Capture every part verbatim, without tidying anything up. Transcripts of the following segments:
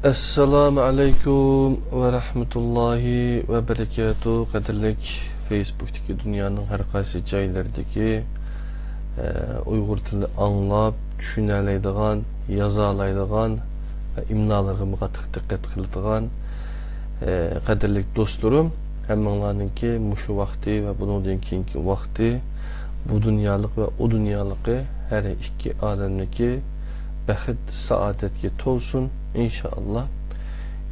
ئەسسالامۇ ئەلەيكۇم ۋە رەھمەتۇللاھى ۋە بەرىكاتۇھ. قەدىرلىك فېيسبۇكتىكى دۇنيانىڭ ھەر قايسى جايلىرىدىكى، ئە، ئۇيغۇر تىلى ئاڭلاپ، چۈشىنەلەيدىغان، يازالايدىغان ۋە ئىملالىرىغىمۇ قاتتىق دىققەت قىلىدىغان، ئە، قەدىرلىك دوستلىرىم، ھەممىڭلارنىڭكى مۇشۇ ۋاقتى ۋە بۇنىڭدىن كېيىنكى ۋاقتى بۇ دۇنيالىق ۋە ئۇ دۇنيالىقى ھەر ئىككى ئالەمدىكى بەخت، سائادەتكە تولسۇن، ئىنشائاللا.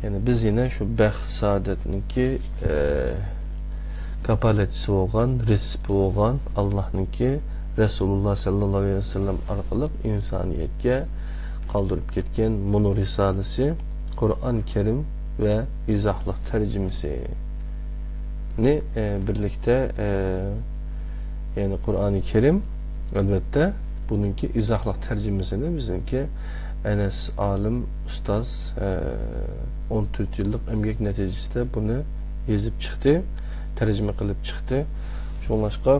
يەنى بىز يەنە شۇ بەخت، سائادەتنىڭكى، ئە، كاپالەتچىسى بولغان، رېتسېپى بولغان ئاللاھنىڭكى، رەسۇلۇللا سەللەللاھۇ ئەلەيھى ۋەسەللەم ئارقىلىق ئىنسانىيەتكە قالدۇرۇپ كەتكەن مۇنۇ رىسالىسى، قۇرئان كەرىم ۋە ئىزاھلىق تەرجىمىسى. نى، ئە، بىرلىكتە، ئە، يەنى قۇرئانى كەرىم، ئەلۋەتتە، بۇنىڭكى ئىزاھلىق تەرجىمىسىنى بىزنىڭكى ئەنەس ئالىم ئۇستاز، ئە، ئون تۆت يىللىق ئەمگەك نەتىجىسىدە بۇنى يېزىپ چىقتى، تەرجىمە قىلىپ چىقتى. شۇڭلاشقا،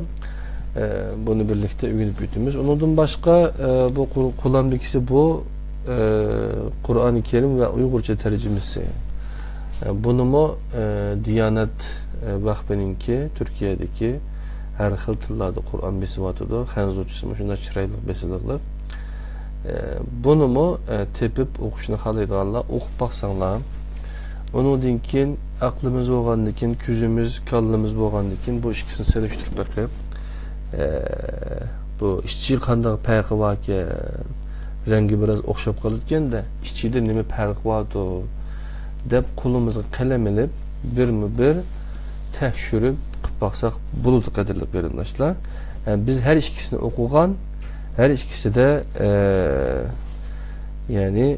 ئە، بۇنى بىرلىكتە ئۆگىنىپ ئۆتىمىز. ئۇنىڭدىن باشقا، ئە، بۇ قۇر-، قولۇمدىكىسى بۇ، ئە، قۇرئانى كەرىم ۋە ئۇيغۇرچە تەرجىمىسى. ئە، بۇنىمۇ، ئە، دىيانەت، ئە، ۋەقپىنىڭكى تۈركىيەدىكى ھەر خىل تىللاردا قۇرئان بېسىۋاتىدۇ. خەنزۇچىسىمۇ شۇنداق چىرايلىق بېسىلىقلىق. ئە، بۇنىمۇ، ئە، تېپىپ ئوقۇشنى خالايدىغانلار ئوقۇپ باقساڭلار. ئۇنىڭدىن كېيىن ئەقلىمىز بولغاندىن كېيىن، كۆزىمىز، كاللىمىز بولغاندىن كېيىن بۇ ئىككىسىنى سېلىشتۇرۇپ بېقىپ، ئە، بۇ ئىچى قانداق پەرقى باركەن، رەڭگى بىراز ئوخشاپ قالىدىكەن-دە، ئىچىدە نېمە پەرقى باردۇ دەپ قولىمىزغا قەلەم ئېلىپ، بىرمۇ بىر تەكشۈرۈپ قىلىپ باقساق بولىدۇ، قەدىرلىك قېرىنداشلار. ئە، بىز ھەر ئىككىسىنى ئوقۇغان، ھەر ئىككىسىدە، ئە، يەنى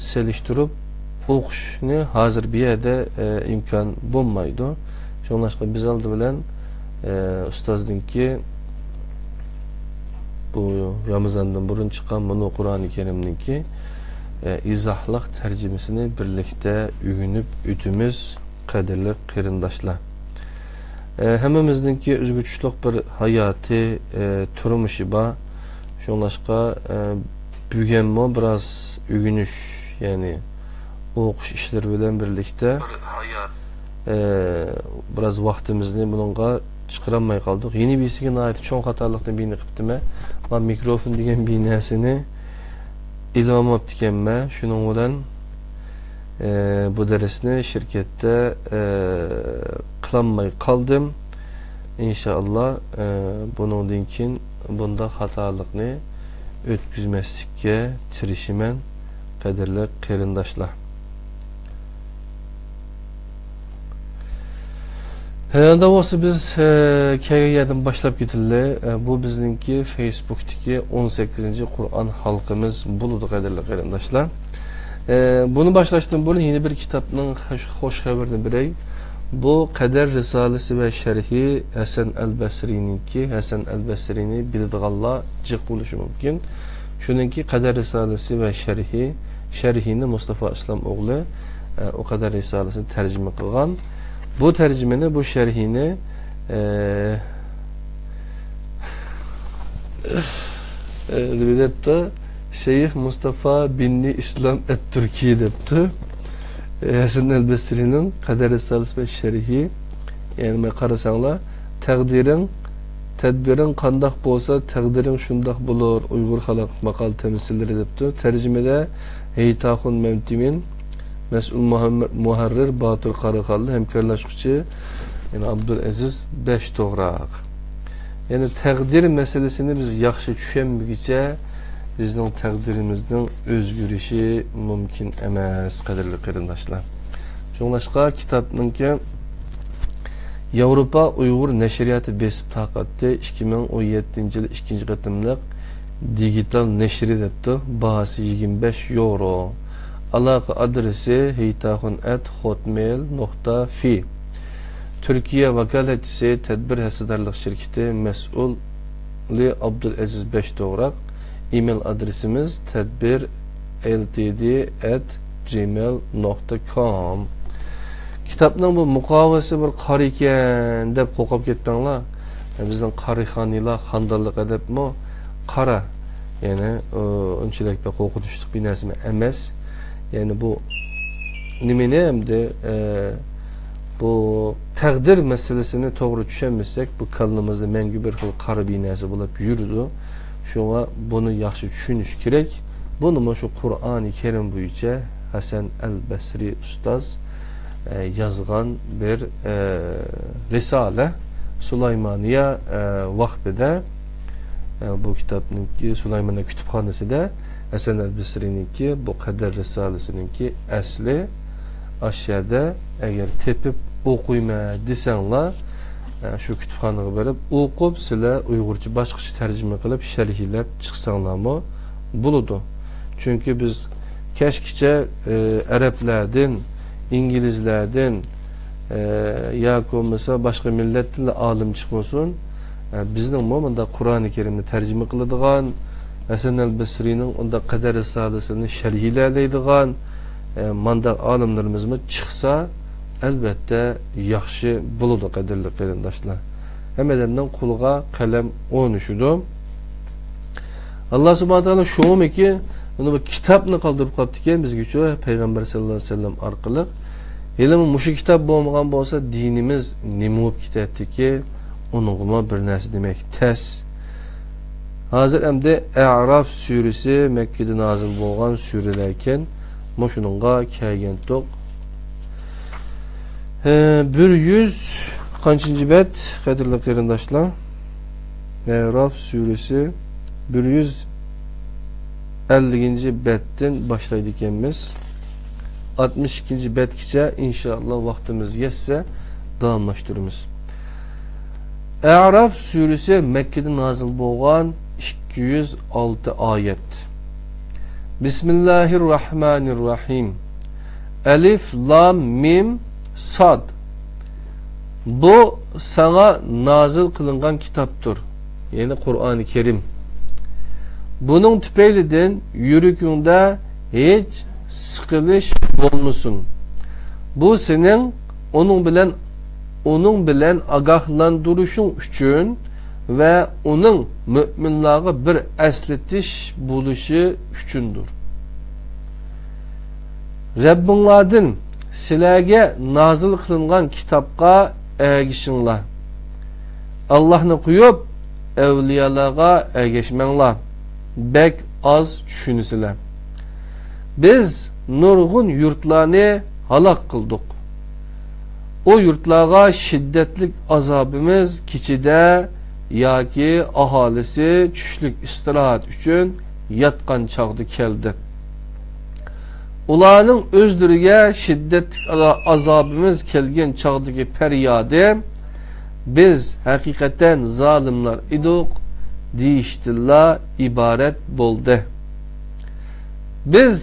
سېلىشتۇرۇپ ئوقۇشنى ھازىر بۇ يەردە، ئە، ئىمكان بولمايدۇ. شۇڭلاشقا بىز ئالدى بىلەن، ئە، ئۇستازنىڭكى بۇ رامىزاندىن بۇرۇن چىققان مۇنۇ قۇرئانى كەرىمنىڭكى، ئە، ئىزاھلىق تەرجىمىسىنى بىرلىكتە ئۆگىنىپ ئۆتىمىز، قەدىرلىك قېرىنداشلار. ئە، ھەممىمىزنىڭكى ئۆزگىچىلىك بىر ھاياتى، ئە، تۇرمۇشى بار. شۇڭلاشقا، ئە، بۈگۈنمۇ بىراز ئۆگىنىش، يەنى ئوقۇش ئىشلىرى بىلەن بىرلىكتە، ئە، بىراز ۋاقتىمىزنى بۇنىڭغا چىقىرالماي قالدۇق. يەنە بىرسىگە ناھايىتى چوڭ خاتالىقنى بىنى قىپتىمەن. ما مىكروفون دېگەن بىر نەرسىنى ئېلىۋالماپتىكەنمەن. شۇنىڭ بىلەن، ئە، بۇ دەرسنى شىركەتتە، ئە، قىلالماي قالدىم. ئىنشائاللا، ئە، بۇنىڭدىن كېيىن بۇنداق خاتالىقنى ئۆتكۈزمەسلىككە تىرىشىمەن، قەدىرلىك قېرىنداشلار. ھە، ئەمدى بولسا بىز، ئە، كەلگەن يەردىن باشلاپ كېتەيلى. ئە، بۇ بىزنىڭكى فېيسبۇكتىكى ئون سەككىزىنچى قۇرئان ھالقىمىز بولىدۇ، قەدىرلىك قېرىنداشلار. ئە، بۇنى باشلاشتىن بۇرۇن يەنە بىر كىتابنىڭ خوش، خوش خەۋىرىنى بېرەي. بۇ قەدەر رىسالىسى ۋە شەرھى ھەسەن ئەل بەسرىنىڭكى. ھەسەن ئەل بەسرىنى بىلىدىغانلار جىق بولۇشى مۇمكىن. شۇنىڭكى قەدەر رىسالىسى ۋە شەرھى، شەرھىنى مۇستافا ئىسلام ئوغلى، ئە، ئۇ قەدەر رىسالىسىنى تەرجىمە قىلغان. بۇ تەرجىمىنى، بۇ شەرھىنى، ئە، ئە، نېمە دەپتۇ؟ شەيخ مۇستافا بىننى ئىسلام ئەت تۈركى دەپتۇ. ئە، ھەسەن ئەل بەسرىنىڭ قەدەر رىسالىسى ۋە شەرھى، يەنى مانا قارىساڭلار، تەقدىرىڭ، تەدبىرىڭ قانداق بولسا، تەقدىرىڭ شۇنداق بولۇر، ئۇيغۇر خەلق ماقال تەمسىللىرى دەپتۇ. تەرجىمىدە ھېيتاخۇن مەمتىمىن، مەسئۇل مۇھەممەد، مۇھەررىر باتۇر قاراخانلى، ھەمكارلاشقۇچى، يەنى ئابدۇلئەزىز بەشتوغراق. يەنى تەقدىر مەسىلىسىنى بىز ياخشى چۈشەنمىگۈچە، بىزنىڭ تەقدىرىمىزنىڭ ئۆزگىرىشى مۇمكىن ئەمەس، قەدىرلىك قېرىنداشلار. شۇڭلاشقا كىتابنىڭكى ياۋروپا ئۇيغۇر نەشرىياتى بېسىپ تارقاتتى، ئىككى مىڭ ئون يەتتىنچى يىل ئىككىنچى قېتىملىق دىگىتال نەشرى دەپتۇ، باھاسى يىگىرمە بەش يورو. ئالاقە ئادرېسى ھېيتاخۇن ئەت خوتمېيل نۇقتا فى. تۈركىيە ۋاكالەتچىسى تەدبىر ھەسسىدارلىق شىركىتى مەسئۇلى ئابدۇلئەزىز بەشتوغراق. ئىمېيل ئادرېسىمىز تەدبىر ئەل تى دى ئەت جىمېيل نۇقتا كوم. كىتابنىڭ بۇ مۇقاۋىسى بىر قارا ئىكەن دەپ قورقۇپ كەتمەڭلار. بىزنىڭ قارىخانىيلار خاندانلىق ئەدەپمۇ قارا. يەنى، ئۇ، ئۇنچىلىك بىر قورقۇنچلۇق بىر نەرسىمۇ ئەمەس. يەنى بۇ نېمىنى ئەمدى، ئە، بۇ تەقدىر مەسىلىسىنى توغرا چۈشەنمىسەك، بۇ كاللىمىزدا مەڭگۈ بىر خىل قارا بىنەسى بولۇپ يۈرىدۇ. شۇڭا بۇنى ياخشى چۈشىنىش كېرەك. بۇنىمۇ شۇ قۇرئانى كەرىم بويىچە ھەسەن ئەل بەسرى ئۇستاز، ئە، يازغان بىر، ئە، رىسالە. سۇلايمانىيە، ئە، ۋەقپىدە، ئە، بۇ كىتابنىڭكى سۇلايمانىيە كۇتۇپخانىسىدە ھەسەن ئەل بەسرىنىڭكى بۇ قەدەر رىسالىسىنىڭكى ئەسلى ئاشۇ يەردە. ئەگەر تېپىپ ئوقۇيمەن دېسەڭلار، ئە، شۇ كۇتۇپخانىغا بېرىپ ئوقۇپ، سىلەر ئۇيغۇرچە باشقىچە تەرجىمە قىلىپ شەرھلەپ چىقساڭلارمۇ بولىدۇ. چۈنكى بىز كەچكىچە، ئە، ئەرەبلەردىن، ئىنگلىزلەردىن، ئە، ياكى بولمىسا باشقا مىللەتتىنلا ئالىم چىقمىسۇن، ئە، بىزنىڭمۇ مۇنداق قۇرئانى كەرىمنى تەرجىمە قىلىدىغان، ھەسەن ئەل بەسرىنىڭ ئۇنداق قەدەر رىسالىسىنى شەرھلەيدىغان، ئە، مانداق ئالىملىرىمىزمۇ چىقسا، ئەلۋەتتە ياخشى بولىدۇ، قەدىرلىك قېرىنداشلار. ھەممە ئادەمنىڭ قولىغا قەلەم ئورنىشىدۇ. ئاللا سۇبھانە تائالا شۇڭىمىكى مانا بۇ كىتابنى قالدۇرۇپ قاپتىكەن بىزگىچۇ، پەيغەمبەر سەللەللاھۇ ئەلەيھى ۋەسەللەم ئارقىلىق. ھېلىمۇ مۇشۇ كىتاب بولمىغان بولسا، دىنىمىز نېمە بولۇپ كېتەتتىكى، ئۇنىڭغىمۇ بىر نەرسە دېمەك تەس. ھازىر ئەمدى ئەراف سۈرىسى مەككىدە نازىل بولغان سۈرىلەركەن، مۇشۇنىڭغا كەلگەنتۇق. ھە، بىر يۈز قانچىنچى بەت، قەدىرلىك قېرىنداشلار؟ ئەراف سۈرىسى بىر يۈز ئەللىكىنچى بەتتىن باشلايدىكەنمىز. ئاتمىش ئىككىنچى بەتكىچە، ئىنشائاللا، ۋاقتىمىز يەتسە، داۋاملاشتۇرىمىز. ئەراف سۈرىسى مەككىدە نازىل بولغان، ئىككى يۈز ئالتە ئايەت. بىسمىللاھىر راھمانىر راھىم. ئەلىف، لام، مىم، ساد. بۇ ساڭا نازىل قىلىنغان كىتابتۇر، يەنى قۇرئانى كەرىم. بۇنىڭ تۈپەيلىدىن يۈرىكىڭدە ھېچ سىقىلىش بولمىسۇن. بۇ سېنىڭ ئۇنىڭ بىلەن، ئۇنىڭ بىلەن ئاگاھلاندۇرۇشۇڭ ئۈچۈن ۋە ئۇنىڭ مۆمىنلارغا بىر ئەسلىتىش بولۇشى ئۈچۈندۇر. رەببىڭلاردىن سىلەرگە نازىل قىلىنغان كىتابقا ئەگىشىڭلار. ئاللاھنى قويۇپ، ئەۋلىيالارغا ئەگەشمەڭلار. بەك ئاز چۈشىنىسىلەر. بىز نۇرغۇن يۇرتلارنى ھالاك قىلدۇق. ئۇ يۇرتلارغا شىددەتلىك ئازابىمىز كېچىدە ياكى ئاھالىسى چۈشلۈك ئىستىراھەت ئۈچۈن ياتقان چاغدا كەلدى. ئۇلارنىڭ ئۆزلىرىگە شىددەتلىك ئازابىمىز كەلگەن چاغدىكى پەريادى، «بىز ھەقىقەتەن زالىملار ئىدۇق» دېيىشتىنلا ئىبارەت بولدى. بىز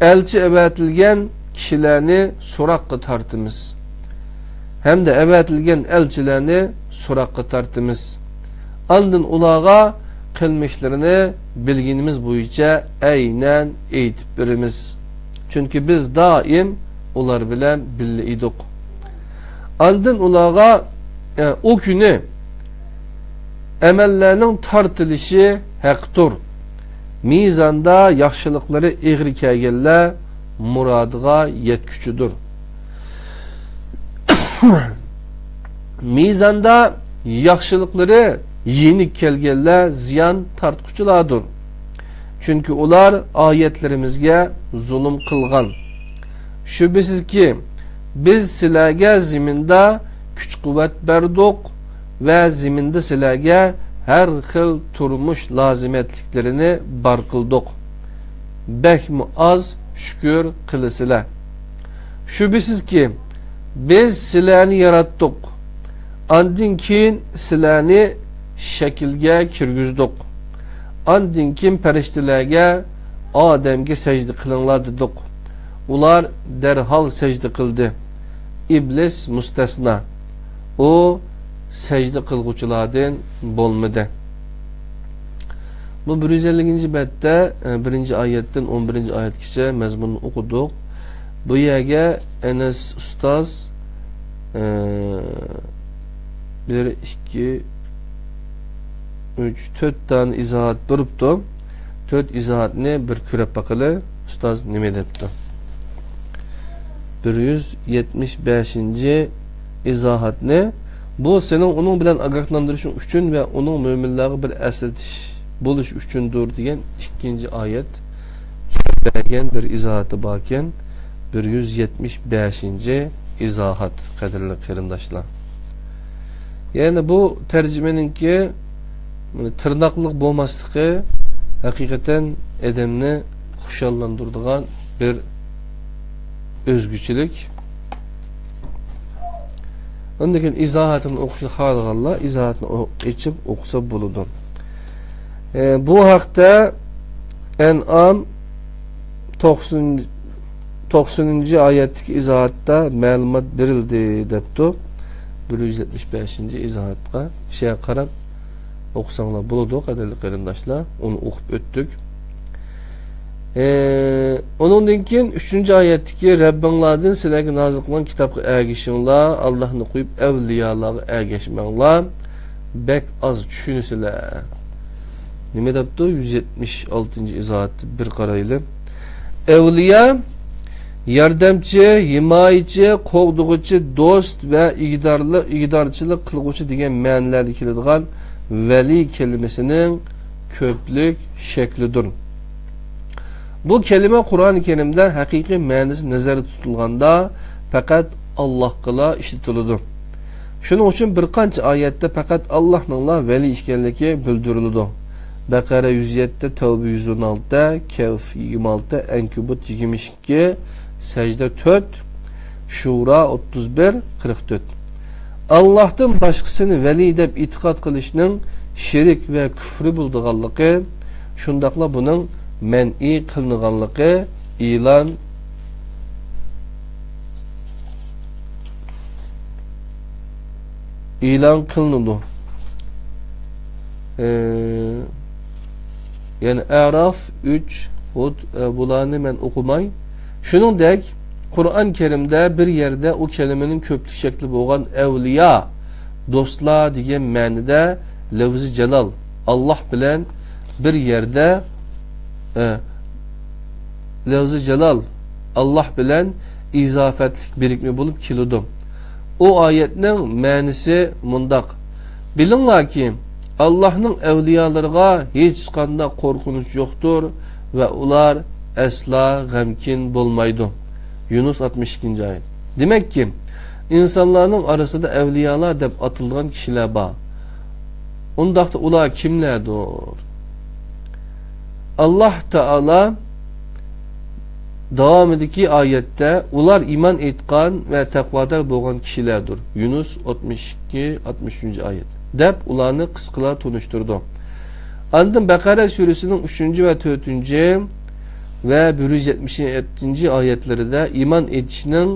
ئەلچى ئەۋەتىلگەن كىشىلەرنى سوراققا تارتىمىز ھەمدە ئەۋەتىلگەن ئەلچىلەرنى سوراققا تارتىمىز. ئاندىن ئۇلارغا قىلمىشلىرىنى بىلگىنىمىز بويىچە ئەينەن ئېيتىپ بېرىمىز. چۈنكى بىز دائىم ئۇلار بىلەن بىللە ئىدۇق. ئاندىن ئۇلارغا، ئە، ئۇ كۈنى ئەمەللەرنىڭ تارتىلىشى ھەقتۇر. مىزاندا ياخشىلىقلىرى ئېغىر كەلگەنلەر مۇرادىغا يەتكۈچىدۇر. مىزاندا ياخشىلىقلىرى يېنىك كەلگەنلەر زىيان تارتقۇچىلاردۇر. چۈنكى ئۇلار ئايەتلىرىمىزگە زۇلۇم قىلغان. شۈبھىسىزكى، بىز سىلەرگە زېمىندا كۈچ-قۇۋۋەت بەردۇق ۋە زېمىندا سىلەرگە ھەر خىل تۇرمۇش لازىمەتلىكلىرىنى بار قىلدۇق. بەكمۇ ئاز شۈكۈر قىلىسىلەر. شۈبھىسىزكى، بىز سىلەرنى ياراتتۇق. ئاندىن كېيىن سىلەرنى شەكىلگە كىرگۈزدۇق. ئاندىن كېيىن پەرىشتىلەرگە، «ئادەمگە سەجدە قىلىڭلار» دېدۇق. ئۇلار دەرھال سەجدە قىلدى. ئىبلىس مۇستەسنا. ئۇ سەجدە قىلغۇچىلاردىن بولمىدى. بۇ بىر يۈز ئەللىكىنچى بەتتە، ئە، بىرىنچى ئايەتتىن ئون بىرىنچى ئايەتكىچە مەزمۇننى ئوقۇدۇق. بۇ يەرگە ئەنەس ئۇستاز، ئە، بىر، ئىككى، ئۈچ، تۆت دانە ئىزاھات بېرىپتۇ. تۆت ئىزاھاتنى بىر كۆرۈپ باقىلى، ئۇستاز نېمە دەپتۇ؟ بىر يۈز يەتمىش بەشىنچى ئىزاھاتنى، بۇ سېنىڭ ئۇنىڭ بىلەن ئاگاھلاندۇرۇشۇڭ ئۈچۈن ۋە ئۇنىڭ مۆمىنلەرگە بىر ئەسلىتىش بولۇش ئۈچۈندۇر، دېگەن ئىككىنچى ئايەت بەرگەن بىر ئىزاھاتى باركەن، بىر يۈز يەتمىش بەشىنچى ئىزاھات، قەدىرلىك قېرىنداشلار. يەنى بۇ تەرجىمىنىڭكى تىرناقلىق بولماسلىقى ھەقىقەتەن ئادەمنى خۇشاللاندۇرىدىغان بىر ئۆزگىچىلىك. ئاندىن كېيىن ئىزاھاتىنى ئوقۇشنى خالىغانلار ئىزاھاتنى ئو-، ئېچىپ ئوقۇسا بولىدۇ. ئە، بۇ ھەقتە ئەنئام توقسان، توقسىنىنچى ئايەتتىكى ئىزاھاتتا مەلۇمات بېرىلدى دەپتۇ. بىر يۈز يەتمىش بەشىنچى ئىزاھاتقا شۇ يەرگە قاراپ ئوقۇساڭلار بولىدۇ، قەدىرلىك قېرىنداشلار. ئۇنى ئوقۇپ ئۆتتۇق. ئى، ئۇنىڭدىن كېيىن ئۈچىنچى ئايەتتىكى، رەببىڭلاردىن سىلەرگە نازىل قىلغان كىتابقا ئەگىشىڭلار، ئاللاھنى قويۇپ ئەۋلىيالارغا ئەگەشمەڭلار، بەك ئاز چۈشىنىسىلەر. نېمە دەپتۇ؟ يۈز يەتمىش ئالتىنچى ئىزاھاتتا بىر قارايلى. ئەۋلىيا، ياردەمچى، ھىمايىچى، قوغدىغۇچى، دوست ۋە ئىگىدارلىق، ئىگىدارچىلىق قىلغۇچى دېگەن مەنىلەردە كېلىدىغان ۋەلى كەلىمىسىنىڭ كۆپلۈك شەكلىدۇر. بۇ كەلىمە قۇرئان كەرىمدە ھەقىقىي مەنىسى نەزەردە تۇتۇلغاندا پەقەت ئاللاھقىلا ئىشلىتىلىدۇ. شۇنىڭ ئۈچۈن بىر قانچە ئايەتتە پەقەت ئاللاھنىڭلا ۋەلى ئىكەنلىكى بىلدۈرۈلىدۇ. بەقەرە يۈز يەتتە، تەۋبە يۈز ئون ئالتە، كەھف يىگىرمە ئالتە، ئەنكەبۇت يىگىرمە ئىككى، سەجدە تۆت، شۇرا ئوتتۇز بىر، قىرىق تۆت. ئاللاھتىن باشقىسىنى ۋەلى دەپ ئېتىقاد قىلىشنىڭ شىرك ۋە كۈفرى بولىدىغانلىقى، شۇنداقلا بۇنىڭ مەنئى قىلىنغانلىقى ئېلان، ئېلان قىلىنىدۇ. ئى، يەنى ئەراف ئۈچ، ھۇد، ئى، بۇلارنى مەن ئوقۇماي. شۇنىڭدەك، قۇرئان كەرىمدە بىر يەردە ئۇ كەلىمىنىڭ كۆپلۈك شەكلى بولغان ئەۋلىيا، دوستلار دېگەن مەنىدە لەۋزى جالال، ئاللاھ بىلەن بىر يەردە، ئى، لەۋزى جالال، ئاللاھ بىلەن ئىزاپەتلىك بىرىكمە بولۇپ كېلىدۇ. ئۇ ئايەتنىڭ مەنىسى مۇنداق: بىلىڭلاركى، ئاللاھنىڭ ئەۋلىيالىرىغا ھېچقانداق قورقۇنچ يوقتۇر ۋە ئۇلار ئەسلا غەمكىن بولمايدۇ. يۇنۇس ئاتمىش ئىككىنچى ئايەت. دېمەككى، ئىنسانلارنىڭ ئارىسىدا ئەۋلىيالار دەپ ئاتىلىدىغان كىشىلەر بار. ئۇنداقتا ئۇلار كىملەردۇر؟ ئاللاھ تائالا داۋامىدىكى ئايەتتە، ئۇلار ئىمان ئېيتقان ۋە تەقۋادار بولغان كىشىلەردۇر. يۇنۇس ئاتمىش ئىككى، ئاتمىش ئۈچىنچى ئايەت، دەپ ئۇلارنى قىسقىلا تونۇشتۇرىدۇ. ئاندىن بەقەرە سۈرىسىنىڭ ئۈچىنچى ۋە تۆتىنچى ۋە بىر يۈز يەتمىش يەتتىنچى ئايەتلىرىدە ئىمان ئېيتىشنىڭ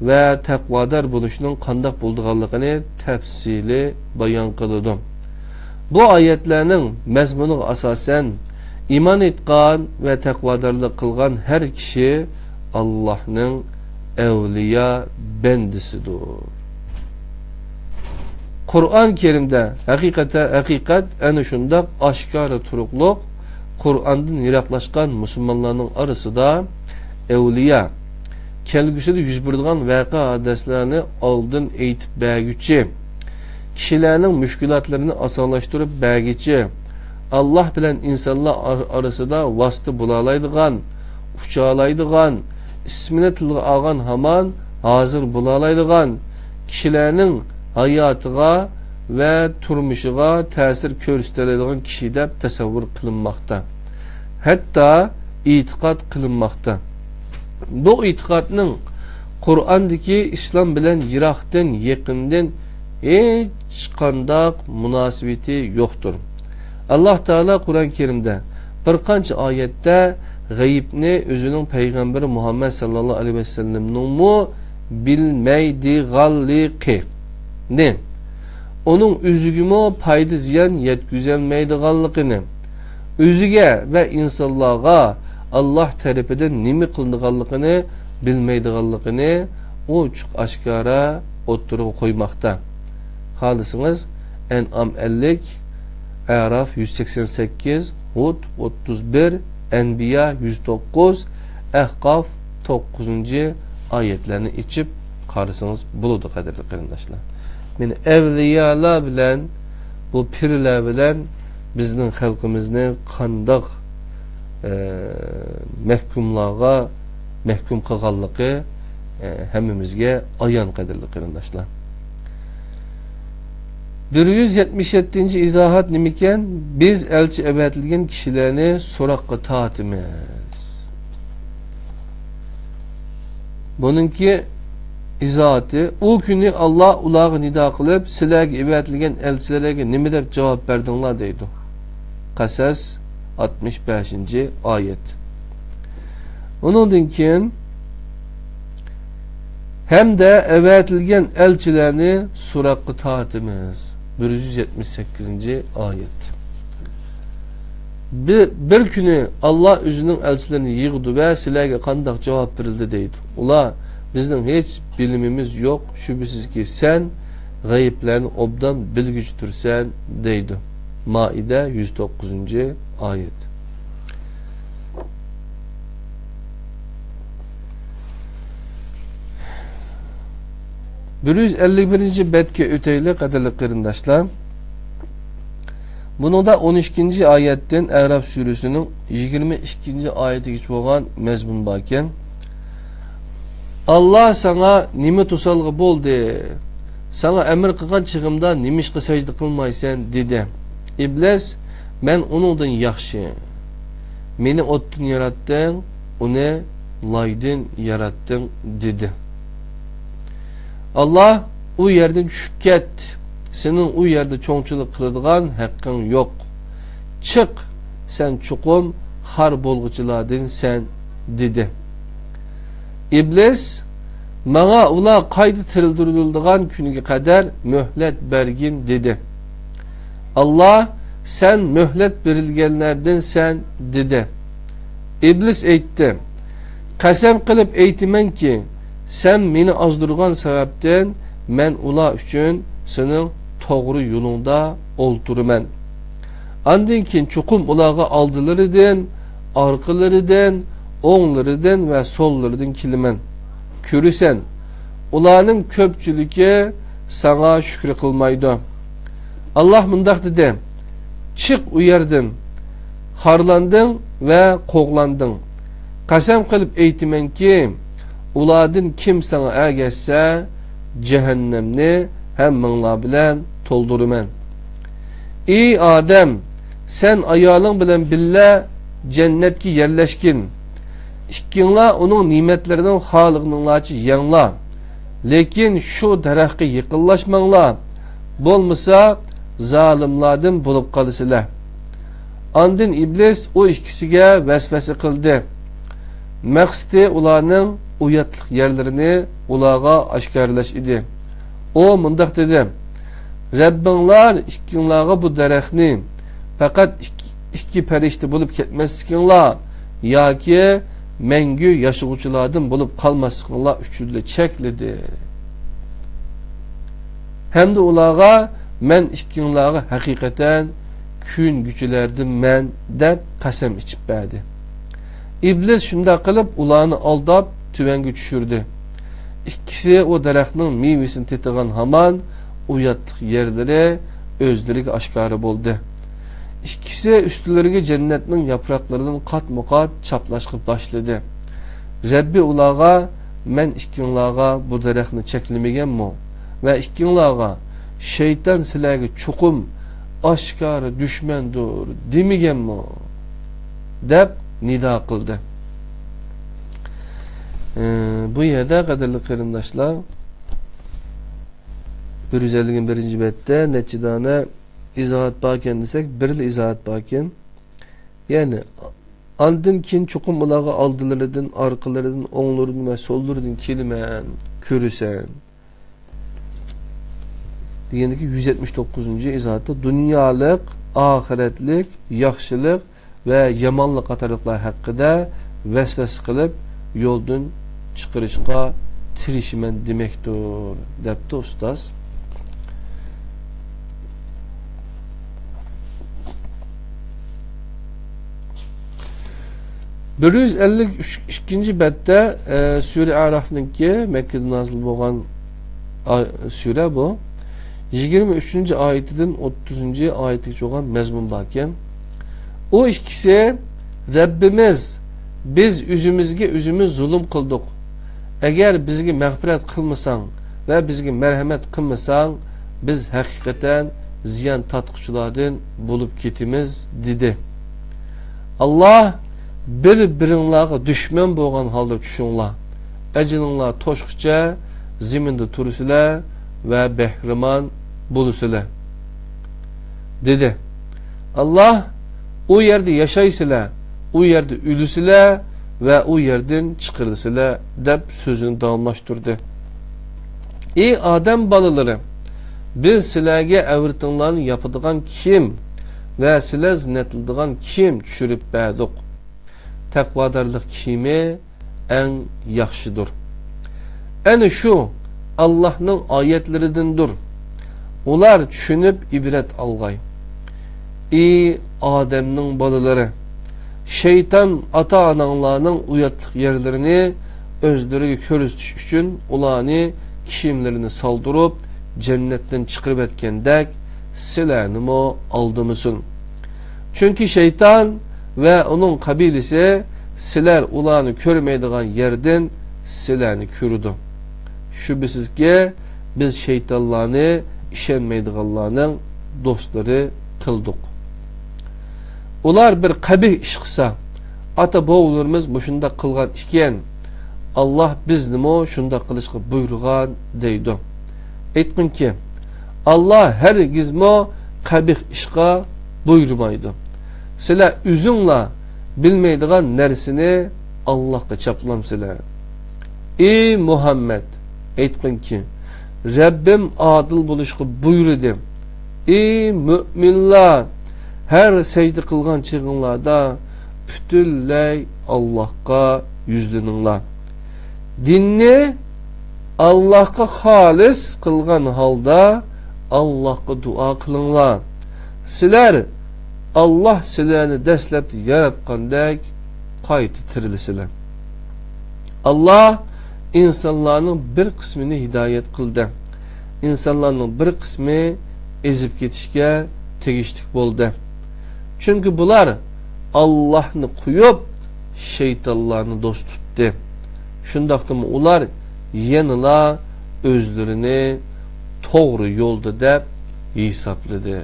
ۋە تەقۋادار بولۇشنىڭ قانداق بولىدىغانلىقىنى تەپسىلىي بايان قىلىدۇ. بۇ ئايەتلەرنىڭ مەزمۇنىغا ئاساسەن، ئىمان ئېيتقان ۋە تەقۋادارلىق قىلغان ھەر كىشى ئاللاھنىڭ ئەۋلىيا بەندىسىدۇر. قۇرئان كەرىمدە ھەقىقەتە-، ھەقىقەت ئەنە شۇنداق ئاشكارا تۇرۇقلۇق، قۇرئاندىن يىراقلاشقان مۇسۇلمانلارنىڭ ئارىسىدا ئەۋلىيا، كەلگۈسىدە يۈز بېرىدىغان ۋەقە-ھادىسىلەرنى ئالدىن ئېيتىپ بەرگۈچى، كىشىلەرنىڭ مۈشكۈلاتلىرىنى ئاسانلاشتۇرۇپ بەرگۈچى، ئاللاھ بىلەن ئىنسانلار ئار-، ئارىسىدا ۋاسىتە بولالايدىغان، ئۇچالايدىغان، ئىسمىنى تىلغا ئالغان ھامان ھازىر بولالايدىغان، كىشىلەرنىڭ ھاياتىغا ۋە تۇرمۇشىغا تەسىر كۆرسىتەلەيدىغان كىشى دەپ تەسەۋۋۇر قىلىنماقتا. ھەتتا ئېتىقاد قىلىنماقتا. بۇ ئېتىقادنىڭ قۇرئاندىكى ئىسلام بىلەن يىراقتىن، يېقىندىن ھېچقانداق مۇناسىۋىتى يوقتۇر. ئاللاھ تائالا قۇرئان كەرىمدە بىر قانچە ئايەتتە غەيىبنى ئۆزىنىڭ پەيغەمبىرى مۇھەممەد ساللاللاھۇ ئەلەيھى ۋەسەللەمنىڭمۇ بىلمەيدىغانلىقىنى، ئۇنىڭ ئۆزىگىمۇ پايدا-زىيان يەتكۈزەلمەيدىغانلىقىنى، ئۆزىگە ۋە ئىنسانلارغا ئاللاھ تەرىپىدىن نېمە قىلىنىدىغانلىقىنى بىلمەيدىغانلىقىنى ئوچۇق-ئاشكارا ئوتتۇرىغا قويماقتا. خالىسىڭىز، ئەنئام ئەللىك، ئەراف يۈز سەكسەن سەككىز، ھۇد ئوتتۇز بىر، ئەنبىيا يۈز توققۇز، ئەھقاف توققۇزىنچى ئايەتلەرنى ئېچىپ قارىسىڭىز بولىدۇ، قەدىرلىك قېرىنداشلار. مانا ئەۋلىيالار بىلەن، بۇ پىرلەر بىلەن بىزنىڭ خەلقىمىزنى قانداق، ئە، مەھكۇملارغا مەھكۇم قىلغانلىقى، ئە، ھەممىمىزگە ئايان، قەدىرلىك قېرىنداشلار. بىر يۈز يەتمىش يەتتىنچى ئىزاھات نېمىكەن؟ بىز ئەلچى ئەۋەتىلگەن كىشىلەرنى سوراققا تارتىمىز. بۇنىڭكى ئىزاھاتى، ئۇ كۈنى ئاللا ئۇلارغا نىدا قىلىپ، سىلەرگە ئەۋەتىلگەن ئەلچىلەرگە نېمە دەپ جاۋاب بەردىڭلار دەيدۇ. قەسەس، ئاتمىش بەشىنچى ئايەت. ئۇنىڭدىن كېيىن، ھەمدە ئەۋەتىلگەن ئەلچىلەرنى سوراققا تارتىمىز. بىر يۈز يەتمىش سەككىزىنچى ئايەت. بىر، بىر كۈنى ئاللا ئۆزىنىڭ ئەلچىلىرىنى يىغىدۇ ۋە سىلەرگە قانداق جاۋاب بېرىلدى دەيدۇ. ئۇلار، بىزنىڭ ھېچ بىلىمىمىز يوق، شۈبھىسىزكى، سەن غەيىبلەرنى ئوبدان بىلگۈچىدۇرسەن دەيدۇ. مائىدە، يۈز توققۇزىنچى ئايەت. بىر يۈز ئەللىك بىرىنچى بەتكە ئۆتەيلى، قەدىرلىك قېرىنداشلار. بۇنىڭدا ئون ئىككىنچى ئايەتتىن، ئەراف سۈرىسىنىڭ يىگىرمە ئىككىنچى ئايىتىگىچە بولغان مەزمۇن باركەن. ئاللا ساڭا نېمە توسالغۇ بولدى؟ ساڭا ئەمىر قىلغان چېغىمدا نېمىشقا سەجدە قىلمايسەن؟ دېدى. ئىبلىس، مەن ئۇنىڭدىن ياخشى. مېنى ئوتتىن ياراتتىڭ، ئۇنى لايدىن ياراتتىڭ، دېدى. ئاللا، ئۇ يەردىن چۈشۈپ كەت. سېنىڭ ئۇ يەردە چوڭچىلىق قىلىدىغان ھەققىڭ يوق. چىق، سەن چوقۇم خار بولغۇچىلاردىنسەن، دېدى. ئىبلىس، ماڭا ئۇلار قايتا تىرىلدۈرۈلىدىغان كۈنگە قەدەر مۆھلەت بەرگىن، دېدى. ئاللا، سەن مۆھلەت بېرىلگەنلەردىنسەن، دېدى. ئىبلىس ئېيتتى، قەسەم قىلىپ ئېيتىمەنكى، سەن مېنى ئازدۇرغان سەۋەبتىن مەن ئۇلار ئۈچۈن سېنىڭ توغرا يولۇڭدا ئولتۇرىمەن. ئاندىن كېيىن چوقۇم ئۇلارغا ئالدىلىرىدىن، ئارقىلىرىدىن، ئوڭلىرىدىن ۋە سوللىرىدىن كېلىمەن. كۆرىسەن، ئۇلارنىڭ كۆپچىلىكى ساڭا شۈكرى قىلمايدۇ. ئاللا مۇنداق دېدى، چىق ئۇ يەردىن، خارلاندىڭ ۋە قوغلاندىڭ. قەسەم قىلىپ ئېيتىمەنكى، ئۇلاردىن كىم ساڭا ئەگەشسە، جەھەننەمنى ھەممىڭلار بىلەن تولدۇرىمەن. ئى ئادەم، سەن ئايالىڭ بىلەن بىللە جەننەتكە يەرلەشكىن. ئىككىڭلار ئۇنىڭ نېمەتلىرىدىن خالىغىنىڭلارچە يەڭلار. لېكىن شۇ دەرەخكە يېقىنلاشماڭلار، بولمىسا زالىملاردىن بولۇپ قالىسىلەر. ئاندىن ئىبلىس ئۇ ئىككىسىگە ۋەسۋەسە قىلدى. مەقسىتى ئۇلارنىڭ ئۇياتلىق يەرلىرىنى ئۇلارغا ئاشكارىلاش ئىدى. ئۇ مۇنداق دېدى، رەببىڭلار ئىككىڭلارغا بۇ دەرەخنى پەقەت ئىككى، ئىككى پەرىشتە بولۇپ كەتمەسلىكىڭلار ياكى مەڭگۈ ياشىغۇچىلاردىن بولۇپ قالماسلىقىڭلار ئۈچۈنلا چەكلىدى. ھەمدە ئۇلارغا، مەن ئىككىڭلارغا ھەقىقەتەن كۆيۈنگۈچىلەردىنمەن، دەپ قەسەم ئىچىپ بەردى. ئىبلىس شۇنداق قىلىپ ئۇلارنى ئالداپ تۆۋەنگە چۈشۈردى. ئىككىسى ئۇ دەرەخنىڭ مېۋىسىنى تېتىغان ھامان ئۇياتلىق يەرلىرى ئۆزلىرىگە ئاشكارا بولدى. ئىككىسى ئۈستىلىرىگە جەننەتنىڭ ياپراقلىرىدىن قاتمۇ قات چاپلاشقا باشلىدى. رەببى ئۇلارغا، مەن ئىككىڭلارغا بۇ دەرەخنى چەكلىمىگەنمۇ؟ ۋە ئىككىڭلارغا، شەيتان سىلەرگە چوقۇم ئاشكارا دۈشمەندۇر دېمىگەنمۇ؟ دەپ نىدا قىلدى. ئى، بۇ يەردە، قەدىرلىك قېرىنداشلار، بىر يۈز ئەللىك بىرىنچى بەتتە نەچچە دانە ئىزاھات باركەن دېسەك، بىرلا ئىزاھات باركەن. يەنى، ئاندىن كېيىن چوقۇم ئۇلارغا ئالدىلىرىدىن، ئارقىلىرىدىن، ئوڭلىرىدىن ۋە سوللىرىدىن كېلىمەن، كۆرىسەن. دېگەندىكى يۈز يەتمىش توققۇزىنچى ئىزاھاتتا دۇنيالىق، ئاخىرەتلىك، ياخشىلىق ۋە يامانلىق قاتارلىقلار ھەققىدە ۋەسۋەسە قىلىپ، يولدىن چىقىرىشقا تىرىشىمەن دېمەكتۇر، دەپتۇ ئۇستاز. بىر يۈز ئەللىك ئىككىنچى بەتتە، ئە، سۈرە ئەرافنىڭكى، مەككىدە نازىل بولغان ئا-، سۈرە بۇ. يىگىرمە ئۈچىنچى ئايىتىدىن ئوتتۇزىنچى ئايەتكىچە بولغان مەزمۇن باركەن. ئۇ ئىككىسى، رەببىمىز، بىز ئۆزىمىزگە ئۆزىمىز زۇلۇم قىلدۇق. ئەگەر بىزگە مەغپىرەت قىلمىساڭ ۋە بىزگە مەرھەمەت قىلمىساڭ، بىز ھەقىقەتەن زىيان تارتقۇچىلاردىن بولۇپ كېتىمىز، دېدى. ئاللاھ، بىر-بىرىڭلارغا دۈشمەن بولغان ھالدا چۈشۈڭلار. ئەجىلىڭلار توشقىچە زېمىندا تۇرىسىلەر ۋە بەھرىمەن بولىسىلەر، دېدى. ئاللاھ، ئۇ يەردە ياشايسىلەر، ئۇ يەردە ئۆلىسىلەر ۋە ئۇ يەردىن چىقىرىلىسىلەر، دەپ سۆزىنى داۋاملاشتۇردى. ئى ئادەم بالىلىرى! بىز سىلەرگە ئەۋرىتىڭلارنى ياپىدىغان كىيىم ۋە سىلەر زىننەتلىنىدىغان كىيىم چۈشۈرۈپ بەردۇق. تەقۋادارلىق كىيىمى ئەڭ ياخشىدۇر. ئەنە شۇ ئاللاھنىڭ ئايەتلىرىدىندۇر. ئۇلار چۈشىنىپ ئىبرەت ئالغاي. ئى ئادەمنىڭ بالىلىرى! شەيتان ئاتا-ئاناڭلارنىڭ ئۇياتلىق يەرلىرىنى ئۆزلىرىگە كۆرسىتىش ئۈچۈن ئۇلارنى كىيىملىرىنى سالدۇرۇپ، جەننەتتىن چىقىرىۋەتكەندەك، سىلەرنىمۇ ئالدىمىسۇن. چۈنكى شەيتان ۋە ئۇنىڭ قەبىلىسى سىلەر ئۇلارنى كۆرمەيدىغان يەردىن سىلەرنى كۆرىدۇ. شۈبھىسىزكى، بىز شەيتانلارنى ئىشەنمەيدىغانلارنىڭ دوستلىرى قىلدۇق. ئۇلار بىر قەبىھ ئىش قىلسا، ئاتا-بوۋىلىرىمىز مۇشۇنداق قىلغان ئىكەن، ئاللاھ بىزنىمۇ شۇنداق قىلىشقا بۇيرۇغان، دەيدۇ. ئېيتقىنكى، ئاللاھ ھەرگىزمۇ قەبىھ ئىشقا بۇيرۇمايدۇ. سىلەر ئۆزۈڭلار بىلمەيدىغان نەرسىنى ئاللاھقا چاپلامسىلەر؟ ئى مۇھەممەد، ئېيتقىنكى، رەببىم ئادىل بولۇشقا بۇيرۇدى. ئى مۆمىنلار، ھەر سەجدە قىلغان چېغىڭلاردا پۈتۈنلەي ئاللاھقا يۈزلىنىڭلار. دىننى ئاللاھقا خالىس قىلغان ھالدا ئاللاھقا دۇئا قىلىڭلار. سىلەر ئاللاھ سىلەرنى دەسلەپتە ياراتقاندەك قايتا تىرىلىسىلەر. ئاللاھ ئىنسانلارنىڭ بىر قىسمىنى ھىدايەت قىلدى. ئىنسانلارنىڭ بىر قىسمى ئېزىپ كېتىشكە تېگىشلىك بولدى. چۈنكى بۇلار ئاللاھنى قويۇپ، شەيتانلارنى دوست تۇتتى. شۇنداقتىمۇ ئۇلار يەنىلا ئۆزلىرىنى توغرا يولدا دەپ ھېسابلىدى.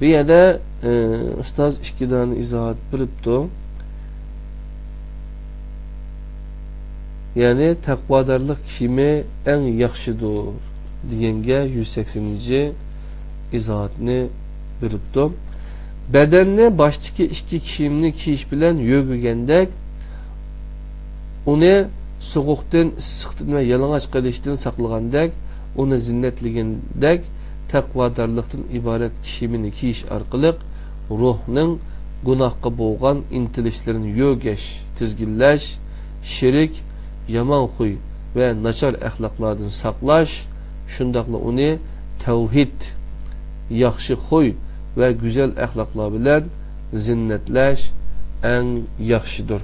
بۇ يەردە، ئى، ئۇستاز ئىككى دانە ئىزاھات بېرىپتۇ. يەنى تەقۋادارلىق كىيىمى ئەڭ ياخشىدۇر دېگەنگە يۈز سەكسىنىنچى ئىزاھاتنى بېرىپتۇ. بەدەننى باشتىكى ئىككى كىيىمنى كىيىش بىلەن يۆگىگەندەك، ئۇنى سوغۇقتىن، ئىسسىقتىن ۋە يالىڭاچ قېلىشتىن ساقلىغاندەك، ئۇنى زىننەتلىگەندەك، تەقۋادارلىقتىن ئىبارەت كىيىمىنى كىيىش ئارقىلىق روھنىڭ گۇناھقا بولغان ئىنتىلىشلىرىنى يۆگەش، تىزگىنلەش، شېرىك، يامان خۇي ۋە ناچار ئەخلاقلاردىن ساقلاش، شۇنداقلا ئۇنى تەۋھىد، ياخشى خۇي ۋە گۈزەل ئەخلاقلار بىلەن زىننەتلەش ئەڭ ياخشىدۇر.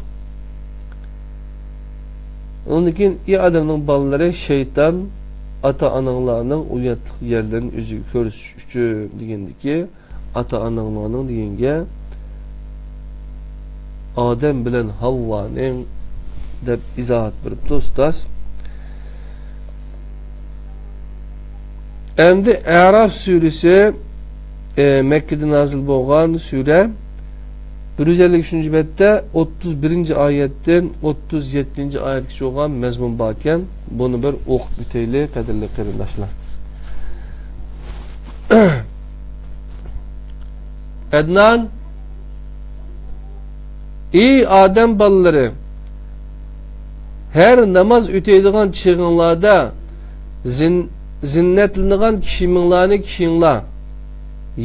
ئۇندىن كېيىن، ئى ئادەمنىڭ بالىلىرى، شەيتان ئاتا-ئاناڭلارنىڭ ئۇياتلىق يەرلىرىنى ئۆزىگە كۆرسىتىش ئۈچۈن دېگەندىكى، ئاتا-ئاناڭلارنىڭ دېگەنگە ئادەم بىلەن ھاۋۋانىڭ دەپ ئىزاھات بېرىپتۇ ئۇستاز. ئەمدى ئەراف سۈرىسى، ئى، مەككىدە نازىل بولغان سۈرە، بىر يۈز ئەللىك ئۈچىنچى بەتتە ئوتتۇز بىرىنچى ئايەتتىن ئوتتۇز يەتتىنچى ئايەتكىچە بولغان مەزمۇن باركەن، بۇنى بىر ئوقۇپ ئۆتەيلى، قەدىرلىك قېرىنداشلار. ئەدنان، ئى ئادەم بالىلىرى! ھەر ناماز ئۆتەيدىغان چېغىڭلاردا زىن-، زىننەتلىنىدىغان كىيىمىڭلارنى كىيىڭلار.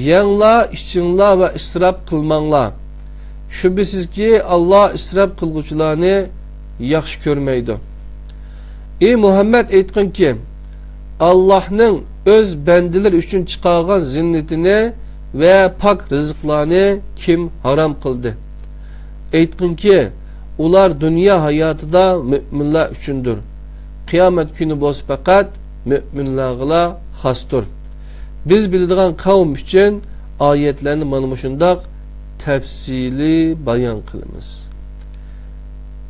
يەڭلار، ئىچىڭلار ۋە ئىسراپ قىلماڭلار. شۈبھىسىزكى، ئاللاھ ئىسراپ قىلغۇچىلارنى ياخشى كۆرمەيدۇ. ئى مۇھەممەد، ئېيتقىنكى، ئاللاھنىڭ ئۆز بەندىلىرى ئۈچۈن چىقارغان زىننىتىنى ۋە پاك رىزىقلارنى كىم ھارام قىلدى؟ ئېيتقىنكى، ئۇلار دۇنيا ھاياتىدا مۆمىنلەر ئۈچۈندۇر. قىيامەت كۈنى بولسا پەقەت مۆمىنلەرگىلا خاستۇر. بىز بىلىدىغان قەۋم ئۈچۈن ئايەتلەرنى مانا مۇشۇنداق تەپسىلىي بايان قىلىمىز.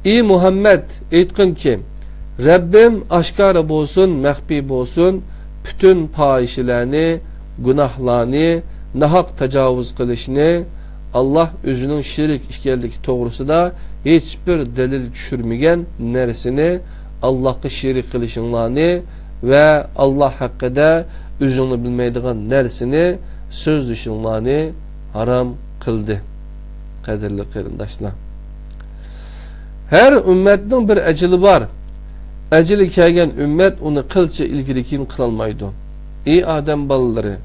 ئى مۇھەممەد، ئېيتقىنكى، رەببىم ئاشكارا بولسۇن، مەخپىي بولسۇن، پۈتۈن پاھىشىلەرنى، گۇناھلارنى، ناھەق تاجاۋۇز قىلىشنى، ئاللاھ ئۆزىنىڭ شېرىك ئىكەنلىكى توغرىسىدا ھېچبىر دەلىل چۈشۈرمىگەن نەرسىنى، ئاللاھقا شېرىك قىلىشىڭلارنى ۋە ئاللاھ ھەققىدە ئۆزۈڭلار بىلمەيدىغان نەرسىنى سۆزلىشىڭلارنى ھارام قىلدى. قەدىرلىك قېرىنداشلار، ھەر ئۈممەتنىڭ بىر ئەجىلى بار. ئەجىلى كەلگەن ئۈممەت ئۇنى قىلچە ئىلگىرى-كېيىن قىلالمايدۇ. ئى ئادەم بالىلىرى،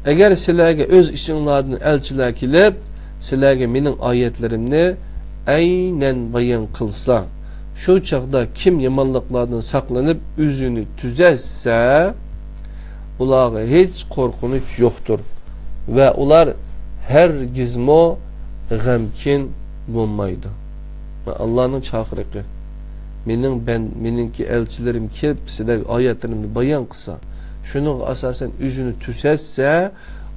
ئەگەر سىلەرگە ئۆز ئىچىڭلاردىن ئەلچىلەر كېلىپ، سىلەرگە مېنىڭ ئايەتلىرىمنى ئەينەن بايان قىلسا، شۇ چاغدا كىم يامانلىقلاردىن ساقلىنىپ ئۆزىنى تۈزەتسە، ئۇلارغا ھېچ قورقۇنچ يوقتۇر ۋە ئۇلار ھەرگىزمۇ غەمكىن بولمايدۇ. ئاللانىڭ چاقىرىقى، مېنىڭ بەن-، مېنىڭكى ئەلچىلىرىم كېلىپ سىلەرگە ئايەتلىرىمنى بايان قىلسا، شۇنىڭغا ئاساسەن ئۆزىنى تۈزەتسە،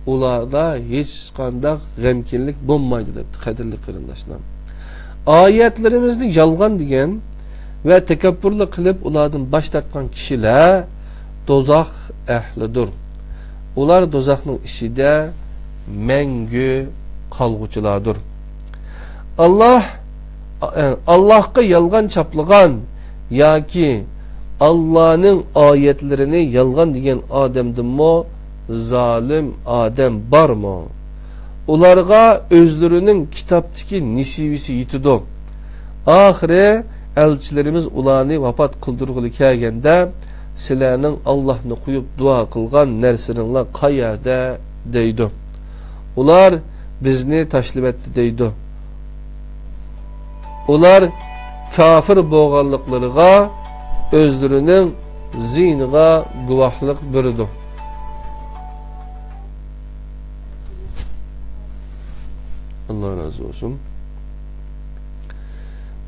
ئۇلاردا ھېچقانداق غەمكىنلىك بولمايدۇ، دەپتۇ. قەدىرلىك قېرىنداشلار، ئايەتلىرىمىزنى يالغان دېگەن ۋە تەكەببۇرلۇق قىلىپ ئۇلاردىن باش تارتقان كىشىلەر دوزاخ ئەھلىدۇر. ئۇلار دوزاخنىڭ ئىچىدە مەڭگۈ قالغۇچىلاردۇر. ئاللاھ، ئاللاھقا يالغان چاپلىغان ياكى ئاللانىڭ ئايەتلىرىنى يالغان دېگەن ئادەمدىنمۇ زالىم ئادەم بارمۇ؟ ئۇلارغا ئۆزلىرىنىڭ كىتابتىكى نېسىۋىسى يېتىدۇ. ئاخىرى ئەلچىلىرىمىز ئۇلارنى ۋاپات قىلدۇرغىلى كەلگەندە، سىلەرنىڭ ئاللاھنى قويۇپ دۇئا قىلغان نەرسىلىرىڭلار قەيەردە؟ دەيدۇ. ئۇلار بىزنى تاشلىۋەتتى دەيدۇ. ئۇلار كاپىر بولغانلىقلىرىغا ئۆزلىرىنىڭ زىيىنىغا گۇۋاھلىق بېرىدۇ. ئاللا رازى بولسۇن.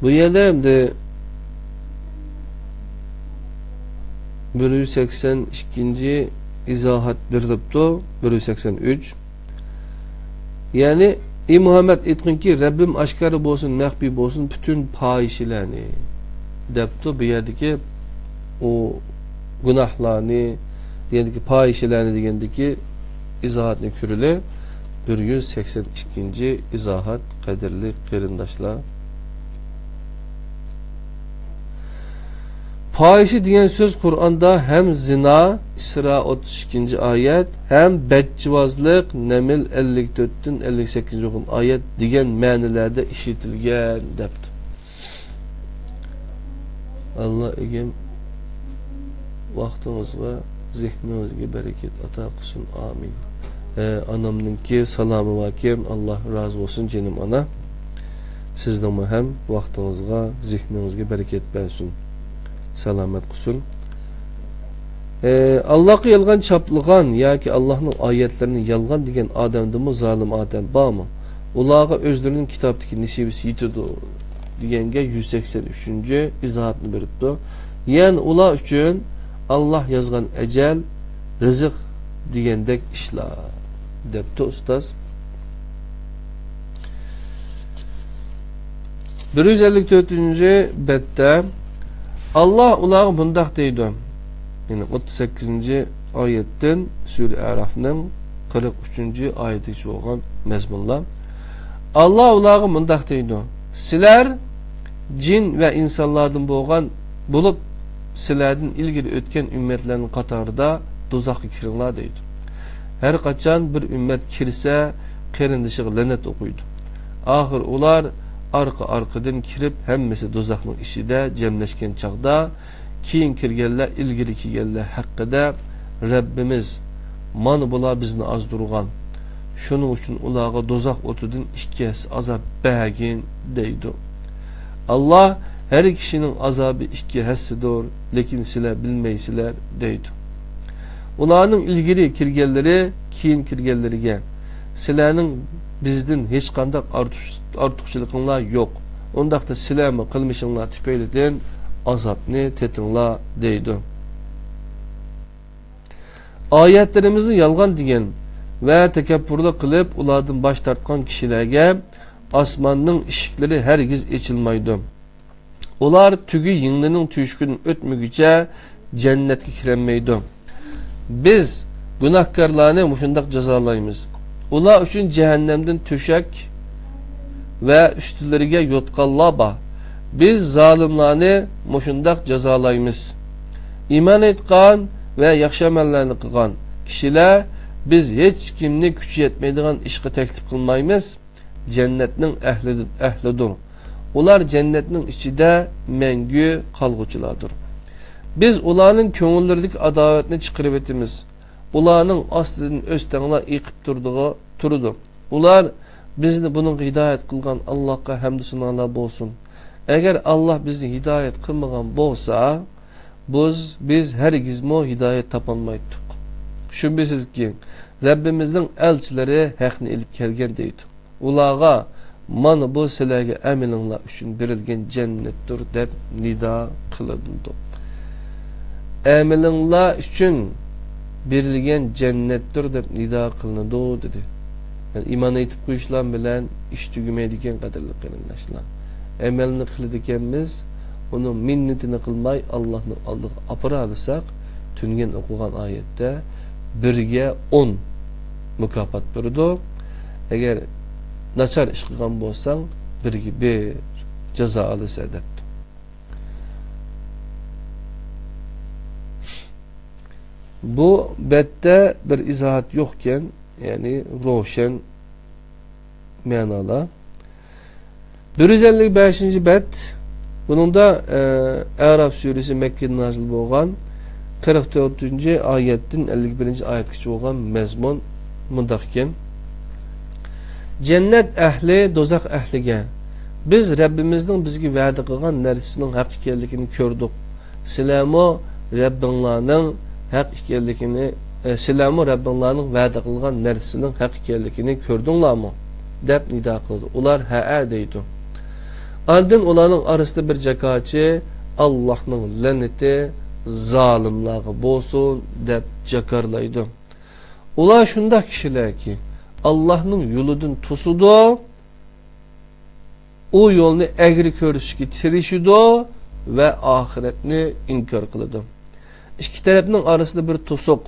بۇ يەردە ئەمدى بىر يۈز سەكسەن ئىككىنچى ئىزاھات بېرىلىپتۇ، بىر يۈز سەكسەن ئۈچ. يەنى، ئى مۇھەممەد، ئېيتقىنكى، رەببىم ئاشكارا بولسۇن، مەخپىي بولسۇن، پۈتۈن پاھىشىلەرنى، دەپتۇ. بۇ يەردىكى ئۇ گۇناھلارنى، دېگەندىكى پاھىشىلەرنى دېگەندىكى ئىزاھاتنى كۆرىلى. بىر يۈز سەكسەن ئىككىنچى ئىزاھات، قەدىرلىك قېرىنداشلار. پاھىشە دېگەن سۆز قۇرئاندا ھەم زىنا، ئىسرا ئوتتۇز ئىككىنچى ئايەت، ھەم بەتچىۋازلىق، نەمل ئەللىك تۆتتىن ئەللىك سەككىزىنچى بولغان ئايەت دېگەن مەنىلەردە ئىشلىتىلگەن، دەپتۇ. ئاللا ئىگەم ۋاقتىڭىزغا، زېھنىڭىزگە بەرىكەت ئاتا قىلسۇن. ئامىن. ئە، ئانامنىڭكى سالامى باركەن، ئاللا رازى بولسۇن، جېنىم ئانا. سىزنىڭمۇ ھەم ۋاقتىڭىزغا، زېھنىڭىزگە بەرىكەت بەرسۇن. سالامەت قىلسۇن. ئە، ئاللاغا يالغان چاپلىغان ياكى ئاللانىڭ ئايەتلىرىنى يالغان دېگەن ئادەمدىنمۇ زالىم ئادەم بارمۇ؟ ئۇلارغا ئۆزلىرىنىڭ كىتابتىكى نېسىۋىسى يېتىدۇ، دېگەنگە يۈز سەكسەن ئۈچىنچى ئىزاھاتنى بېرىپتۇ. يەنى ئۇلار ئۈچۈن ئاللا يازغان ئەجەل، رىزىق دېگەندەك ئىشلار، دەپتۇ ئۇستاز. بىر يۈز ئەللىك تۆتىنچى بەتتە ئاللا ئۇلارغا مۇنداق دەيدۇ. يەنى ئوتتۇز سەككىزىنچى ئايەتتىن، سۈرە ئەرافنىڭ قىرىق ئۈچىنچى ئايىتىگىچە بولغان مەزمۇنلار. ئاللا ئۇلارغا مۇنداق دەيدۇ: سىلەر جىن ۋە ئىنسانلاردىن بولغان، بولۇپ، سىلەردىن ئىلگىرى ئۆتكەن ئۈممەتلەرنىڭ قاتارىدا دوزاخقا كىرىڭلار دەيدۇ. ھەر قاچان بىر ئۈممەت كىرسە، قېرىندىشىغا لەنەت ئوقۇيدۇ. ئاخىر ئۇلار ئارقا-ئارقىدىن كىرىپ، ھەممىسى دوزاخنىڭ ئىچىدە جەملەشكەن چاغدا، كېيىن كىرگەنلەر ئىلگىرى كىرگەنلەر ھەققىدە، رەببىمىز، مانا بۇلار بىزنى ئازدۇرغان، شۇنىڭ ئۈچۈن ئۇلارغا دوزاخ ئوتىدىن ئىككى ھەسسە ئازاب بەرگىن، دەيدۇ. ئاللا، ھەر كىشىنىڭ ئازابى ئىككى ھەسسىدۇر، لېكىن سىلەر بىلمەيسىلەر، دەيدۇ. ئۇلارنىڭ ئىلگىرى كىرگەنلىرى كېيىن كىرگەنلىرىگە، سىلەرنىڭ بىزدىن ھېچقانداق ئارتۇق-، ئارتۇقچىلىقىڭلار يوق. ئۇنداقتا سىلەرمۇ قىلمىشىڭلار تۈپەيلىدىن ئازابنى تېتىڭلار، دەيدۇ. ئايەتلىرىمىزنى يالغان دېگەن ۋە تەكەببۇرلۇق قىلىپ، ئۇلاردىن باش تارتقان كىشىلەرگە ئاسماننىڭ ئىشىكلىرى ھەرگىز ئېچىلمايدۇ. ئۇلار تۈگى يىڭنىنىڭ تۆشۈكىدىن ئۆتمىگۈچە جەننەتكە كىرەلمەيدۇ. بىز گۇناھكارلارنى مۇشۇنداق جازالايمىز. ئۇلار ئۈچۈن جەھەننەمدىن تۆشەك ۋە ئۈستىلىرىگە يوتقانلار بار. بىز زالىملارنى مۇشۇنداق جازالايمىز. ئىمان ئېيتقان ۋە ياخشى ئەمەللەرنى قىلغان كىشىلەر، بىز ھېچكىمنى كۈچى يەتمەيدىغان ئىشقا تەكلىپ قىلمايمىز. جەننەتنىڭ ئەھلىدىن، ئەھلىدۇر. ئۇلار جەننەتنىڭ ئىچىدە مەڭگۈ قالغۇچىلاردۇر. بىز ئۇلارنىڭ كۆڭۈللىرىدىكى ئاداۋەتنى چىقىرىۋېتىمىز. ئۇلارنىڭ ئاستىدىن ئۆستەڭلار ئېقىپ تۇرىدىغۇ-، تۇرىدۇ. ئۇلار، بىزنى بۇنىڭغا ھىدايەت قىلغان ئاللاھقا ھەمدۇ سانالار بولسۇن. ئەگەر ئاللاھ بىزنى ھىدايەت قىلمىغان بولسا، بىز، بىز ھەرگىزمۇ ھىدايەت تاپالمايتتۇق. شۈبھىسىزكى، رەببىمىزنىڭ ئەلچىلىرى ھەقنى ئېلىپ كەلگەن دەيدۇ. ئۇلارغا، مانا بۇ سىلەرگە ئەمىلىڭلار ئۈچۈن بېرىلگەن جەننەتتۇر، دەپ نىدا قىلىنىدۇ. ئەمىلىڭلار ئۈچۈن بېرىلگەن جەننەتتۇر، دەپ نىدا قىلىنىدۇ، دېدى. يەنى ئىمان ئېيتىپ قويۇشلار بىلەن ئىش تۈگىمەيدىكەن، قەدىرلىك قېرىنداشلار. ئەمەلنى قىلىدىكەنمىز، ئۇنىڭ مىننىتىنى قىلماي، ئاللاھنىڭ ئالدىغا ئاپىرالىساق، تۈنۈگۈن ئوقۇغان ئايەتتە بىرگە ئون مۇكاپات بېرىدۇ. ئەگەر ناچار ئىش قىلغان بولساڭ، بىرگە بىر جازا ئالىسەن، دەپتۇ. بۇ بەتتە بىر ئىزاھات يوقكەن، يەنى روشەن مەنالار. بىر يۈز ئەللىك بەشىنچى بەت، بۇنىڭدا، ئە، ئەراف سۈرىسى مەككىدە نازىل بولغان، قىرىق تۆتىنچى ئايەتتىن ئەللىك بىرىنچى ئايەتكىچە بولغان مەزمۇن مۇنداق ئىكەن. جەننەت ئەھلى دوزاخ ئەھلىگە، بىز رەببىمىزنىڭ بىزگە ۋەدە قىلغان نەرسىسىنىڭ ھەق ئىكەنلىكىنى كۆردۇق. سىلەرمۇ رەببىڭلارنىڭ ھەق ئىكەنلىكىنى، ئە، سىلەرمۇ رەببىڭلارنىڭ ۋەدە قىلغان نەرسىسىنىڭ ھەق ئىكەنلىكىنى كۆردۈڭلارمۇ؟ دەپ نىدا قىلىدۇ. ئۇلار ھەئە دەيدۇ. ئاندىن ئۇلارنىڭ ئارىسىدا بىر جاكارچى، ئاللاھنىڭ لەنىتى زالىملارغا بولسۇن، دەپ جاكارلايدۇ. ئۇلار شۇنداق كىشىلەركى، ئاللاھنىڭ يولىدىن توسىدۇ، ئۇ يولنى ئەگرى كۆرسىتىشكە تىرىشىدۇ ۋە ئاخىرەتنى ئىنكار قىلىدۇ. ئىككى تەرەپنىڭ ئارىسىدا بىر توسۇق،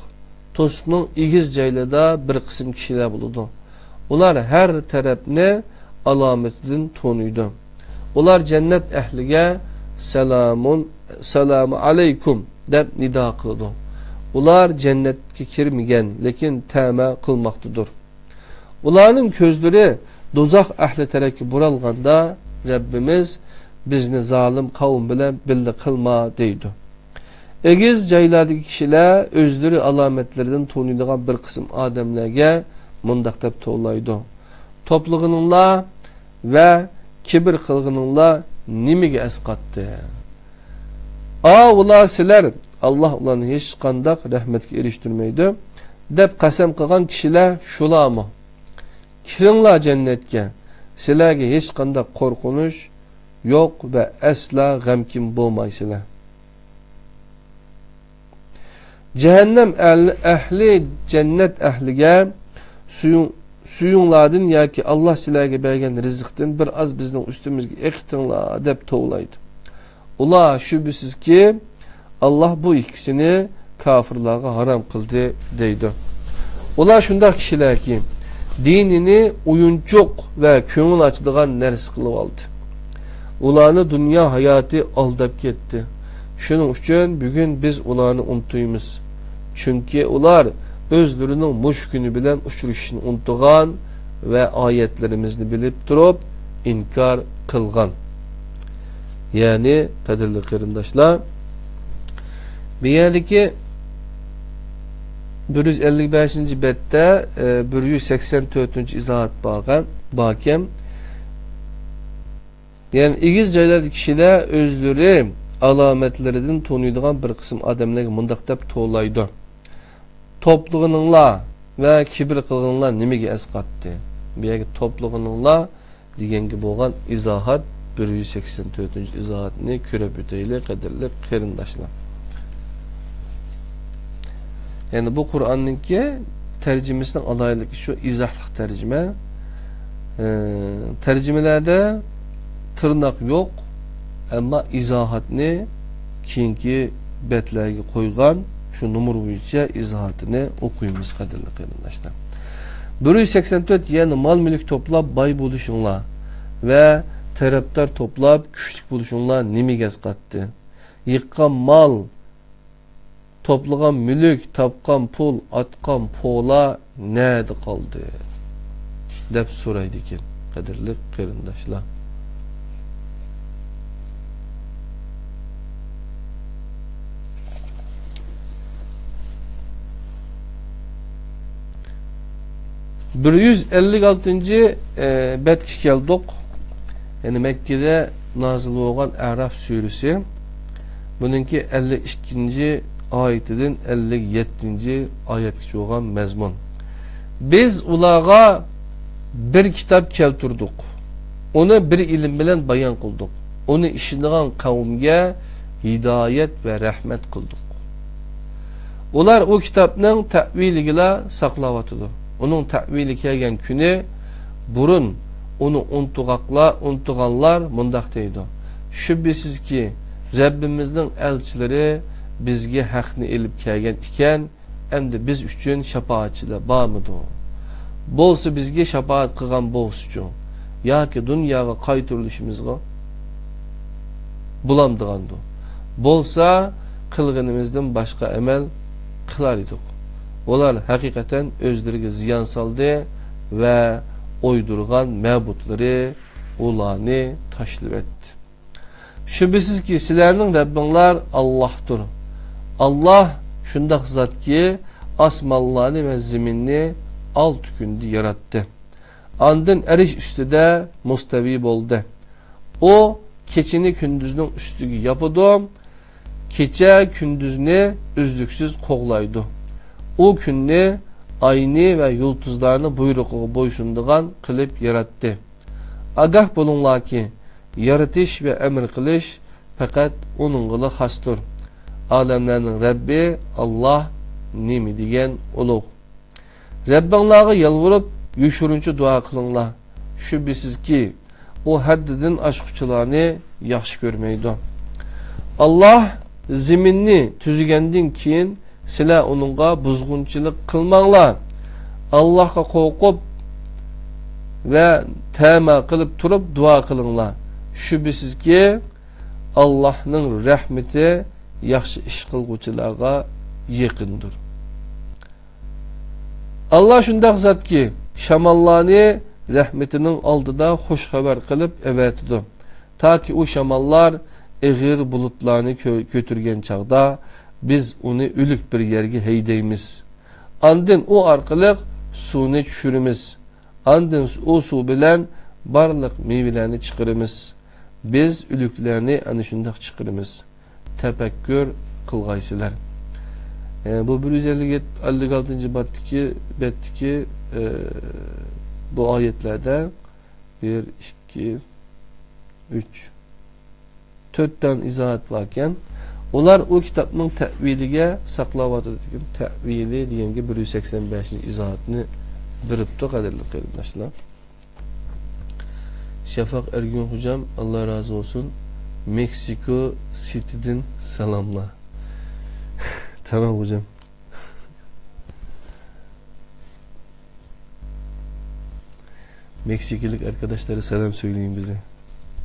توسۇقنىڭ ئېگىز جايلىرىدا بىر قىسىم كىشىلەر بولىدۇ. ئۇلار ھەر تەرەپنى ئالامىتىدىن تونۇيدۇ. ئۇلار جەننەت ئەھلىگە سالامۇن، سالامۇ ئەلەيكۇم دەپ نىدا قىلىدۇ. ئۇلار جەننەتكە كىرمىگەن، لېكىن تەمە قىلماقتىدۇر. ئۇلارنىڭ كۆزلىرى دوزاخ ئەھلى تەرەپكە بۇرالغاندا، رەببىمىز، بىزنى زالىم قەۋم بىلەن بىللە قىلما، دەيدۇ. ئېگىز جايلاردىكى كىشىلەر ئۆزلىرى ئالامەتلىرىدىن تونۇيدىغان بىر قىسىم ئادەملەرگە مۇنداق دەپ توۋلايدۇ: توپلىغىنىڭلار ۋە كىبىر قىلغىنىڭلار نېمىگە ئەسقاتتى؟ ئاۋۇلار سىلەر، ئاللاھ ئۇلارنى ھېچقانداق رەھمەتكە ئېرىشتۈرمەيدۇ، دەپ قەسەم قىلغان كىشىلەر شۇلارمۇ؟ كىرىڭلار جەننەتكە، سىلەرگە ھېچقانداق قورقۇنچ يوق ۋە ئەسلا غەمكىن بولمايسىلەر. جەھەننەم ئەل-، ئەھلى جەننەت ئەھلىگە سۈيۈڭ-، سۈيۈڭلاردىن ياكى ئاللاھ سىلەرگە بەرگەن رىزىقتىن بىر ئاز بىزنىڭ ئۈستىمىزگە ئېقىتىڭلار، دەپ توۋلايدۇ. ئۇلار، شۈبھىسىزكى، ئاللاھ بۇ ئىككىسىنى كاپىرلارغا ھارام قىلدى، دەيدۇ. ئۇلار شۇنداق كىشىلەركى، دىنىنى ئويۇنچۇق ۋە كۆڭۈل ئاچىدىغان نەرسە قىلىۋالدى. ئۇلارنى دۇنيا ھاياتى ئالداپ كەتتى. شۇنىڭ ئۈچۈن بۈگۈن بىز ئۇلارنى ئۇنتۇيمىز. چۈنكى ئۇلار ئۆزلىرىنىڭ مۇشۇ كۈنى بىلەن ئۇچرىشىشنى ئۇنتۇغان ۋە ئايەتلىرىمىزنى بىلىپ تۇرۇپ ئىنكار قىلغان. يەنى، قەدىرلىك قېرىنداشلار، بۇ يەردىكى بىر يۈز ئەللىك بەشىنچى بەتتە، ئە، بىر يۈز سەكسەن تۆتىنچى ئىزاھات بارغان، باركەن. يەنى ئېگىز جايلاردىكى كىشىلەر ئۆزلىرى ئالامەتلىرىدىن تونۇيدىغان بىر قىسىم ئادەملەرگە مۇنداق دەپ توۋلايدۇ: توپلىغىنىڭلار ۋە كىبىر قىلغىنىڭلار نېمىگە ئەسقاتتى؟ بۇ يەرگە توپلىغىنىڭلار دېگەنگە بولغان ئىزاھات، بىر يۈز سەكسەن تۆتىنچى ئىزاھاتنى كۆرۈپ ئۆتەيلى، قەدىرلىك قېرىنداشلار. يەنى بۇ قۇرئاننىڭكى تەرجىمىسىنىڭ ئالاھىدىلىكى شۇ، ئىزاھلىق تەرجىمە. ئى، تەرجىمىلەردە تىرناق يوق، ئەمما ئىزاھاتنى كېيىنكى بەتلەرگە قويغان، شۇ نومۇر بويىچە ئىزاھاتىنى ئوقۇيمىز، قەدىرلىك قېرىنداشلار. بىر يۈز سەكسەن تۆت، يەنى مال-مۈلۈك توپلاپ باي بولۇشۇڭلار ۋە تەرەپدار توپلاپ كۈچلۈك بولۇشۇڭلار نېمىگە ئەسقاتتى؟ يىغقان مال، توپلىغان مۈلۈك، تاپقان پۇل، ئاتقان پولا نەدە قالدى؟ دەپ سورايدىكەن، قەدىرلىك قېرىنداشلار. بىر يۈز ئەللىك ئالتىنچى، ئە، بەتكە كەلدۇق. يەنى مەككىدە نازىل بولغان ئەراف سۈرىسى. بۇنىڭكى ئەللىك ئىككىنچى ئايىتىدىن ئەللىك يەتتىنچى ئايەتكىچە بولغان مەزمۇن. بىز ئۇلارغا بىر كىتاب كەلتۈردۇق. ئۇنى بىر ئىلىم بىلەن بايان قىلدۇق. ئۇنى ئىشىنىدىغان قەۋمگە ھىدايەت ۋە رەھمەت قىلدۇق. ئۇلار ئۇ كىتابنىڭ تەئۋىلىگىلا ساقلاۋاتىدۇ. ئۇنىڭ تەئۋىلى كەلگەن كۈنى بۇرۇن ئۇنى ئۇنتۇغاقلار، ئۇنتۇغانلار مۇنداق دەيدۇ: شۈبھىسىزكى، رەببىمىزنىڭ ئەلچىلىرى بىزگە ھەقنى ئېلىپ كەلگەن ئىكەن، ئەمدى بىز ئۈچۈن شاپائەتچىلەر بارمىدۇ؟ بولسا بىزگە شاپائەت قىلغان بولسىچۇ؟ ياكى دۇنياغا قايتۇرۇلۇشىمىزغا بولامدىغاندۇ؟ بولسا قىلغىنىمىزدىن باشقا ئەمەل قىلار ئىدۇق. ئۇلار ھەقىقەتەن ئۆزلىرىگە زىيان سالدى ۋە ئويدۇرغان مەبۇدلىرى ئۇلارنى تاشلىۋەتتى. شۈبھىسىزكى، سىلەرنىڭ رەببىڭلار ئاللاھتۇر. ئاللاھ شۇنداق زاتكى، ئاسمانلارنى ۋە زېمىننى ئالتە كۈندە ياراتتى. ئاندىن ئەرش ئۈستىدە مۇستەۋى بولدى. ئۇ كېچىنى كۈندۈزنىڭ ئۈستىگە ياپىدۇ، كېچە كۈندۈزنى ئۈزلۈكسىز قوغلايدۇ. ئۇ كۈننى، ئاينى ۋە يۇلتۇزلارنى بۇيرۇقىغا بويسۇنىدىغان قىلىپ ياراتتى. ئاگاھ بولۇڭلاركى، يارىتىش ۋە ئەمىر قىلىش پەقەت ئۇنىڭغىلا خاستۇر. ئالەملەرنىڭ رەببى ئاللاھ نېمە دېگەن ئۇلۇغ. رەببىڭلارغا يالۋۇرۇپ، يوشۇرۇنچە دۇئا قىلىڭلار. شۈبھىسىزكى، ئۇ ھەددىدىن ئاشقۇچىلارنى ياخشى كۆرمەيدۇ. ئاللاھ زېمىننى تۈزگەندىن كېيىن، سىلەر ئۇنىڭغا بۇزغۇنچىلىق قىلماڭلار. ئاللاھقا قورقۇپ ۋە تەما قىلىپ تۇرۇپ دۇئا قىلىڭلار. شۈبھىسىزكى، ئاللاھنىڭ رەھمىتى ياخشى ئىش قىلغۇچىلارغا يېقىندۇر. ئاللاھ شۇنداق زاتكى، شاماللارنى رەھمىتىنىڭ ئالدىدا خۇش خەۋەر قىلىپ ئەۋەتىدۇ، تاكى ئۇ شاماللار ئېغىر بۇلۇتلارنى كۆ-، كۆتۈرگەن چاغدا، بىز ئۇنى ئۆلۈك بىر يەرگە ھەيدەيمىز. ئاندىن ئۇ ئارقىلىق سۇنى چۈشۈرىمىز. ئاندىن ئۇ سۇ بىلەن بارلىق مېۋىلەرنى چىقىرىمىز. بىز ئۆلۈكلەرنى ئەنە شۇنداق چىقىرىمىز. تەپەككۇر قىلغايسىلەر. ئە، بۇ بىر يۈز ئەللىك، ئەللىك ئالتىنچى بەتتىكى، بەتتىكى، ئە، بۇ ئايەتلەردە بىر، ئىككى، ئۈچ، تۆت دانە ئىزاھات باركەن. ئۇلار ئۇ كىتابنىڭ تەئۋىلىگە ساقلاۋاتىدىكەن. تەئۋىلى دېگەنگە بىر يۈز سەكسەن بەشىنچى ئىزاھاتنى بېرىپتۇ، قەدىرلىك قېرىنداشلار. شەفەق ئەرگۈن خوجام، ئاللا رازى بولسۇن. مېكسىكو سىتىدىن سالاملار. تامام خوجام. مېكسىكىلىك ئاركاداشلارغا سالام سۆيلىيىڭ بىزى،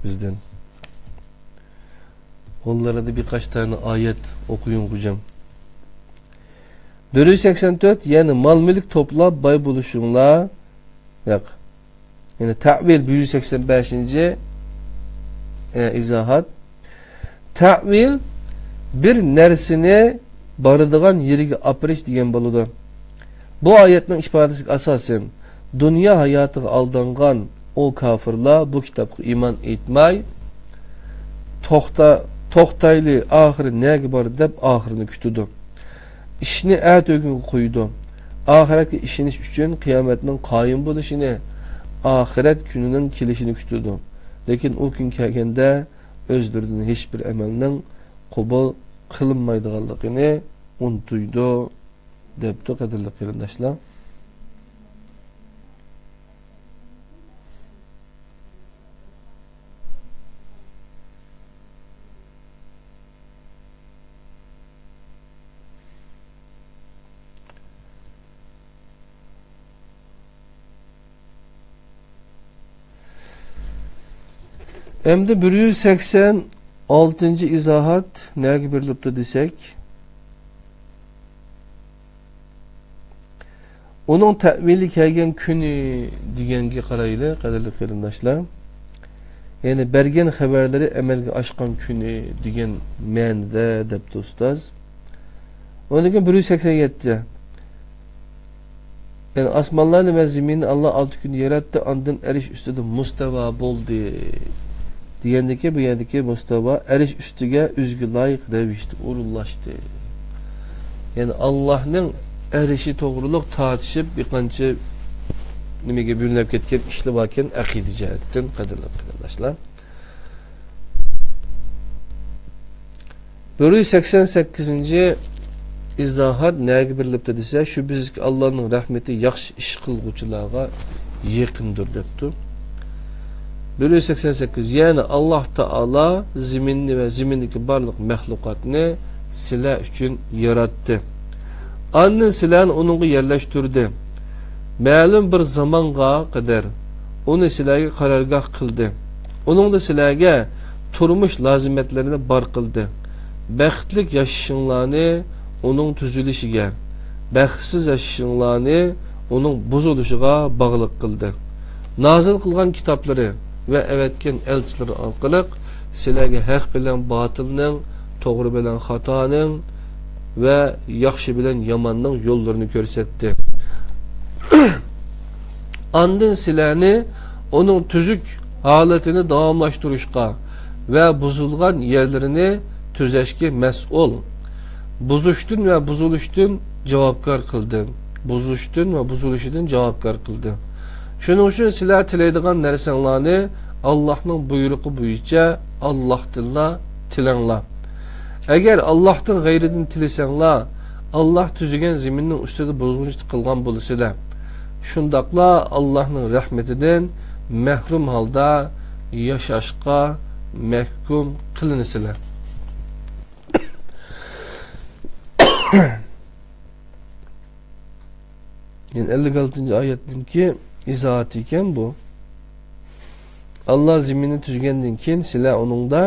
بىزدىن. ئونلاردا بىر قاچ تانە ئايەت ئوقۇيۇڭ خوجام. بىر يۈز سەكسەن تۆت، يەنى مال-مۈلۈك توپلاپ باي بولۇشۇڭلار. ياق. يەنى تەئۋىل بىر يۈز سەكسەن بەشىنچى، ئە، ئىزاھات. تەئۋىل بىر نەرسىنى بارىدىغان يېرىگە ئاپىرىش دېگەن بولىدۇ. بۇ ئايەتنىڭ ئىپادىسىگە ئاساسەن، دۇنيا ھاياتىغا ئالدانغان ئۇ كاپىرلار بۇ كىتابقا ئىمان ئېيتماي، توختا-، توختايلى، ئاخىرى نەگە بارىدۇ دەپ ئاخىرىنى كۈتىدۇ. ئىشنى ئەتىگۈنگە قويىدۇ. ئاخىرەتكە ئىشىنىش ئۈچۈن قىيامەتنىڭ قايىم بولۇشىنى، ئاخىرەت كۈنىنىڭ كېلىشىنى كۈتىدۇ. لېكىن ئۇ كۈن كەلگەندە ئۆزلىرىدىن ھېچبىر ئەمەلنىڭ قوبۇل قىلىنمايدىغانلىقىنى ئۇنتۇيدۇ، دەپتۇ، قەدىرلىك قېرىنداشلار. ئەمدى بىر يۈز سەكسەن ئالتىنچى ئىزاھات نەگە بېرىلىپتۇ دېسەك، ئۇنىڭ تەئۋىلى كەلگەن كۈنى دېگەنگە قارايلى، قەدىرلىك قېرىنداشلار. يەنى بەرگەن خەۋەرلىرى ئەمەلگە ئاشقان كۈنى دېگەن مەنىدە، دەپتۇ ئۇستاز. ئۇنىڭدىن كېيىن بىر يۈز سەكسەن يەتتە. يەنى ئاسمانلارنى ۋە زېمىننى ئاللا ئالتە كۈندە ياراتتى، ئاندىن ئەرش ئۈستىدە مۇستەۋا بولدى. دېگەندىكى، بۇ يەردىكى مۇستەۋا ئەرش ئۈستىگە ئۆزىگە لايىق رەۋىشتە ئورۇنلاشتى. يەنى ئاللانىڭ ئەرشى توغرۇلۇق تارتىشىپ، بىر قانچە نېمىگە بۆلۈنۈپ كەتكەن ئىشلار باركەن، ئەقىدە جەھەتتىن، قەدىرلىك قېرىنداشلار. بىر يۈز سەكسەن سەككىزىنچى ئىزاھات نەگە بېرىلىپتۇ دېسە، شۈبھىسىزكى، ئاللانىڭ رەھمىتى ياخشى ئىش قىلغۇچىلارغا يېقىندۇر، دەپتۇ. بىر يۈز سەكسەن سەككىز، يەنى ئاللا تائالا زېمىننى ۋە زېمىندىكى بارلىق مەخلۇقاتنى سىلەر ئۈچۈن ياراتتى. ئاندىن سىلەرنى ئۇنىڭغا يەرلەشتۈردى. مەلۇم بىر زامانغا قەدەر ئۇنى سىلەرگە قارارگاھ قىلدى. ئۇنىڭدا سىلەرگە تۇرمۇش لازىمەتلىرىنى بار قىلدى. بەختلىك ياشىشىڭلارنى ئۇنىڭ تۈزۈلۈشىگە، بەختسىز ياشىشىڭلارنى ئۇنىڭ بۇزۇلۇشىغا باغلىق قىلدى. نازىل قىلغان كىتابلىرى ۋە ئەۋەتكەن ئەلچىلىرى ئارقىلىق سىلەرگە ھەق بىلەن باتىلنىڭ، توغرا بىلەن خاتانىڭ ۋە ياخشى بىلەن ياماننىڭ يوللىرىنى كۆرسەتتى. ئاندىن سىلەرنى ئۇنىڭ تۈزۈك ھالىتىنى داۋاملاشتۇرۇشقا ۋە بۇزۇلغان يەرلىرىنى تۈزەشكە مەسئۇل، بۇزۇشتىن ۋە بۇزۇلۇشتىن جاۋابكار قىلدى. بۇزۇشتىن ۋە بۇزۇلۇشىدىن جاۋابكار قىلدى. شۇنىڭ ئۈچۈن سىلەر تىلەيدىغان نەرسەڭلارنى ئاللاھنىڭ بۇيرۇقى بويىچە ئاللاھتىنلا تىلەڭلار. ئەگەر ئاللاھتىن غەيرىدىن تىلىسەڭلار، ئاللاھ تۈزگەن زېمىننىڭ ئۈستىدە بۇزغۇنچىلىق قىلغان بولىسىلەر. شۇنداقلا ئاللاھنىڭ رەھمىتىدىن مەھرۇم ھالدا ياشاشقا مەھكۇم قىلىنىسىلەر. يەنى ئەللىك ئالتىنچى ئايەتنىڭكى ئىزاھاتى ئىكەن بۇ. ئاللا زېمىننى تۈزگەندىن كېيىن سىلەر ئۇنىڭدا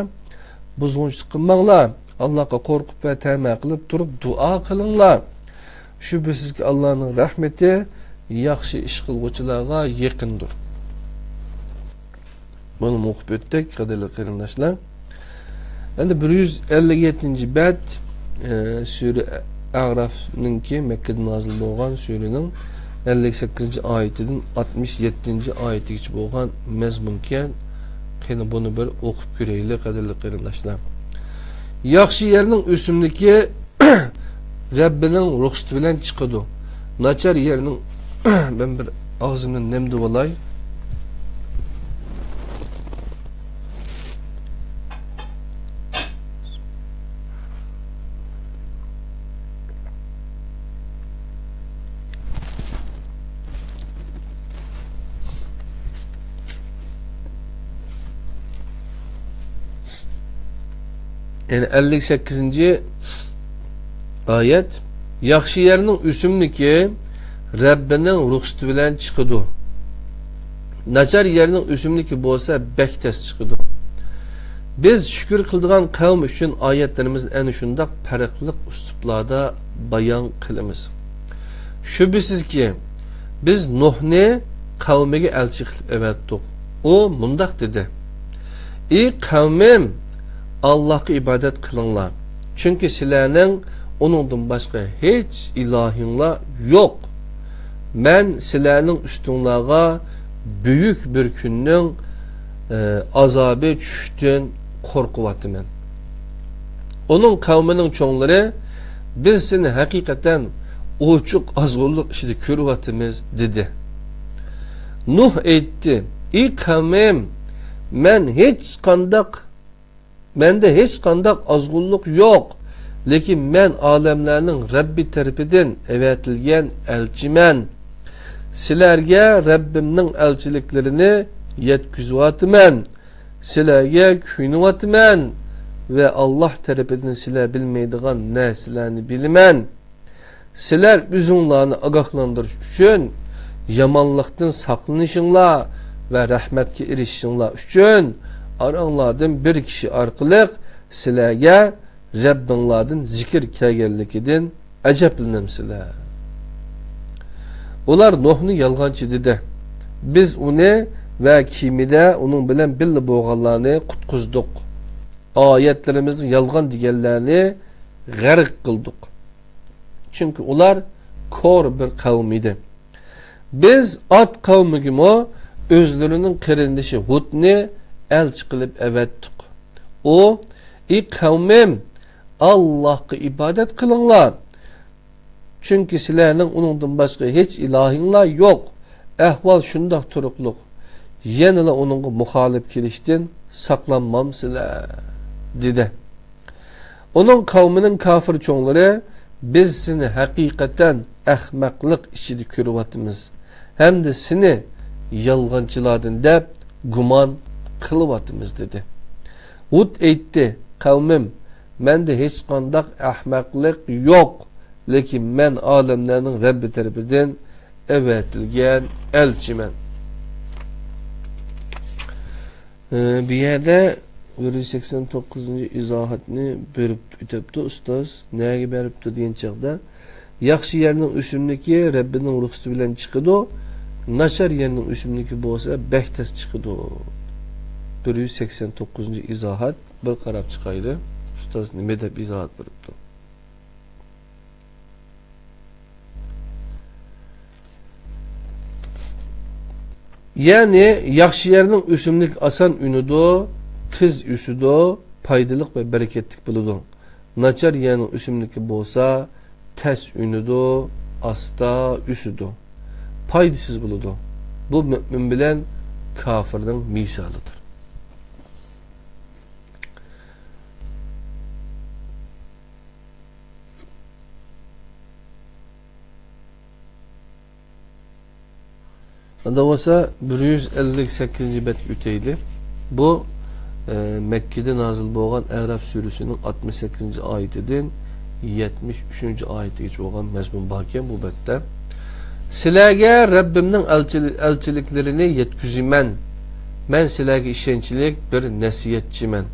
بۇزغۇنچىلىق قىلماڭلار. ئاللاغا قورقۇپ ۋە تەمە قىلىپ تۇرۇپ دۇئا قىلىڭلار. شۈبھىسىزكى، ئاللانىڭ رەھمىتى ياخشى ئىش قىلغۇچىلارغا يېقىندۇر. بۇنى ئوقۇپ ئۆتتۇق، قەدىرلىك قېرىنداشلار. ئەمدى بىر يۈز ئەللىك يەتتىنچى بەت، ئە، سۈرە ئەئرافنىڭكى، مەككىدە نازىل بولغان سۈرىنىڭ ئەللىك سەككىزىنچى ئايىتىدىن ئاتمىش يەتتىنچى ئايىتىگىچە بولغان مەزمۇنكەن. قېنى بۇنى بىر ئوقۇپ كۆرەيلى، قەدىرلىك قېرىنداشلار. ياخشى يەرنىڭ ئۆسۈملۈكى رەببىنىڭ رۇخسىتى بىلەن چىقىدۇ. ناچار يەرنىڭ، مەن بىر ئاغزىمنى نەمدىۋالاي. يەنى ئەللىك سەككىزىنچى ئايەت، ياخشى يەرنىڭ ئۆسۈملۈكى رەببىنىڭ رۇخسىتى بىلەن چىقىدۇ. ناچار يەرنىڭ ئۆسۈملۈكى بولسا بەك تەس چىقىدۇ. بىز شۈكۈر قىلىدىغان قەۋم ئۈچۈن ئايەتلىرىمىزنى ئەنە شۇنداق پەرقلىق ئۇسلۇبلاردا بايان قىلىمىز. شۈبھىسىزكى، بىز نۇھنى قەۋمىگە ئەلچى قىلىپ ئەۋەتتۇق. ئۇ مۇنداق دېدى: ئى قەۋمىم، ئاللاھقا ئىبادەت قىلىڭلار، چۈنكى سىلەرنىڭ ئۇنىڭدىن باشقا ھېچ ئىلاھىڭلار يوق. مەن سىلەرنىڭ ئۈستۈڭلارغا بۈيۈك بىر كۈننىڭ، ئە، ئازابى چۈشۈشتىن قورقۇۋاتىمەن. ئۇنىڭ قەۋمىنىڭ چوڭلىرى: بىز سېنى ھەقىقەتەن ئوچۇق ئازغۇنلۇق ئىچىدە كۆرۈۋاتىمىز، دېدى. نۇھ ئېيتتى: ئى قەۋمىم، مەن ھېچقانداق، مەندە ھېچقانداق ئازغۇنلۇق يوق، لېكىن مەن ئالەملەرنىڭ رەببى تەرىپىدىن ئەۋەتىلگەن ئەلچىمەن. سىلەرگە رەببىمنىڭ ئەلچىلىكلىرىنى يەتكۈزۈۋاتىمەن. سىلەرگە كۆيۈنۈۋاتىمەن ۋە ئاللاھ تەرىپىدىن سىلەر بىلمەيدىغان نەرسىلەرنى بىلىمەن. سىلەر ئۆزۈڭلارنى ئاگاھلاندۇرۇش ئۈچۈن يامانلىقتىن ساقلىنىشىڭلار ۋە رەھمەتكە ئېرىشىشىڭلار ئۈچۈن ئاراڭلاردىن بىر كىشى ئارقىلىق سىلەرگە رەببىڭلاردىن زىكىر كەلگەنلىكىدىن ئەجەبلىنەمسىلەر؟ ئۇلار نۇھنى يالغانچى دېدى. بىز ئۇنى ۋە كېمىدە ئۇنىڭ بىلەن بىللە بولغانلارنى قۇتقۇزدۇق. ئايەتلىرىمىزنى يالغان دېگەنلەرنى غەرق قىلدۇق. چۈنكى ئۇلار كور بىر قەۋم ئىدى. بىز ئاد قەۋمىگىمۇ ئۆزلىرىنىڭ قېرىندىشى ھۇدنى ئەلچى قىلىپ ئەۋەتتۇق. ئۇ: ئى قەۋمىم، ئاللاھقا ئىبادەت قىلىڭلار. چۈنكى سىلەرنىڭ ئۇنىڭدىن باشقا ھېچ ئىلاھىڭلار يوق. ئەھۋال شۇنداق تۇرۇقلۇق، يەنىلا ئۇنىڭغا مۇخالىپ كېلىشتىن ساقلانمامسىلەر؟ دېدى. ئۇنىڭ قەۋمىنىڭ كاپىر چوڭلىرى: بىز سېنى ھەقىقەتەن ئەخمەقلىق ئىچىدە كۆرۈۋاتىمىز ھەمدە سېنى يالغانچىلاردىن دەپ گۇمان قىلىۋاتىمىز، دېدى. ھۇد ئېيتتى: قەۋمىم، مەندە ھېچقانداق ئەخمەقلىق يوق، لېكىن مەن ئالەملەرنىڭ رەببى تەرىپىدىن ئەۋەتىلگەن ئەلچىمەن. ئى، بۇ يەردە بىر يۈز سەكسەن توققۇزىنچى ئىزاھاتنى بېرىپ ئۆتەپتۇ ئۇستاز. نەگە بېرىپتۇ دېگەن چاغدا، ياخشى يەرنىڭ ئۆسۈملۈكى رەببىنىڭ رۇخسىتى بىلەن چىقىدۇ، ناچار يەرنىڭ ئۆسۈملۈكى بولسا بەك تەس چىقىدۇ. بىر يۈز سەكسەن توققۇزىنچى ئىزاھات، بىر قاراپ چىقايلى، ئۇستاز نېمە دەپ ئىزاھات بېرىپتۇ. يەنى ياخشى يەرنىڭ ئۆسۈملۈكى ئاسان ئۈنىدۇ، تېز ئۆسىدۇ، پايدىلىق ۋە بەرىكەتلىك بولىدۇ. ناچار يەرنىڭ ئۆسۈملۈكى بولسا تەس ئۈنىدۇ، ئاستا ئۆسىدۇ، پايدىسىز بولىدۇ. بۇ مۆمىن بىلەن كاپىرنىڭ مىسالىدۇر. ئاندا بولسا بىر يۈز ئەللىك سەككىزىنچى بەتكە ئۆتەيلى. بۇ، ئە، مەككىدە نازىل بولغان ئەرەف سۈرىسىنىڭ ئاتمىش سەككىزىنچى ئايىتىدىن يەتمىش ئۈچىنچى ئايىتىگىچە بولغان مەزمۇن باركەن بۇ بەتتە. سىلەرگە رەببىمنىڭ ئەلچىلى-، ئەلچىلىكلىرىنى يەتكۈزىمەن. مەن سىلەرگە ئىشەنچلىك بىر نەسىھەتچىمەن.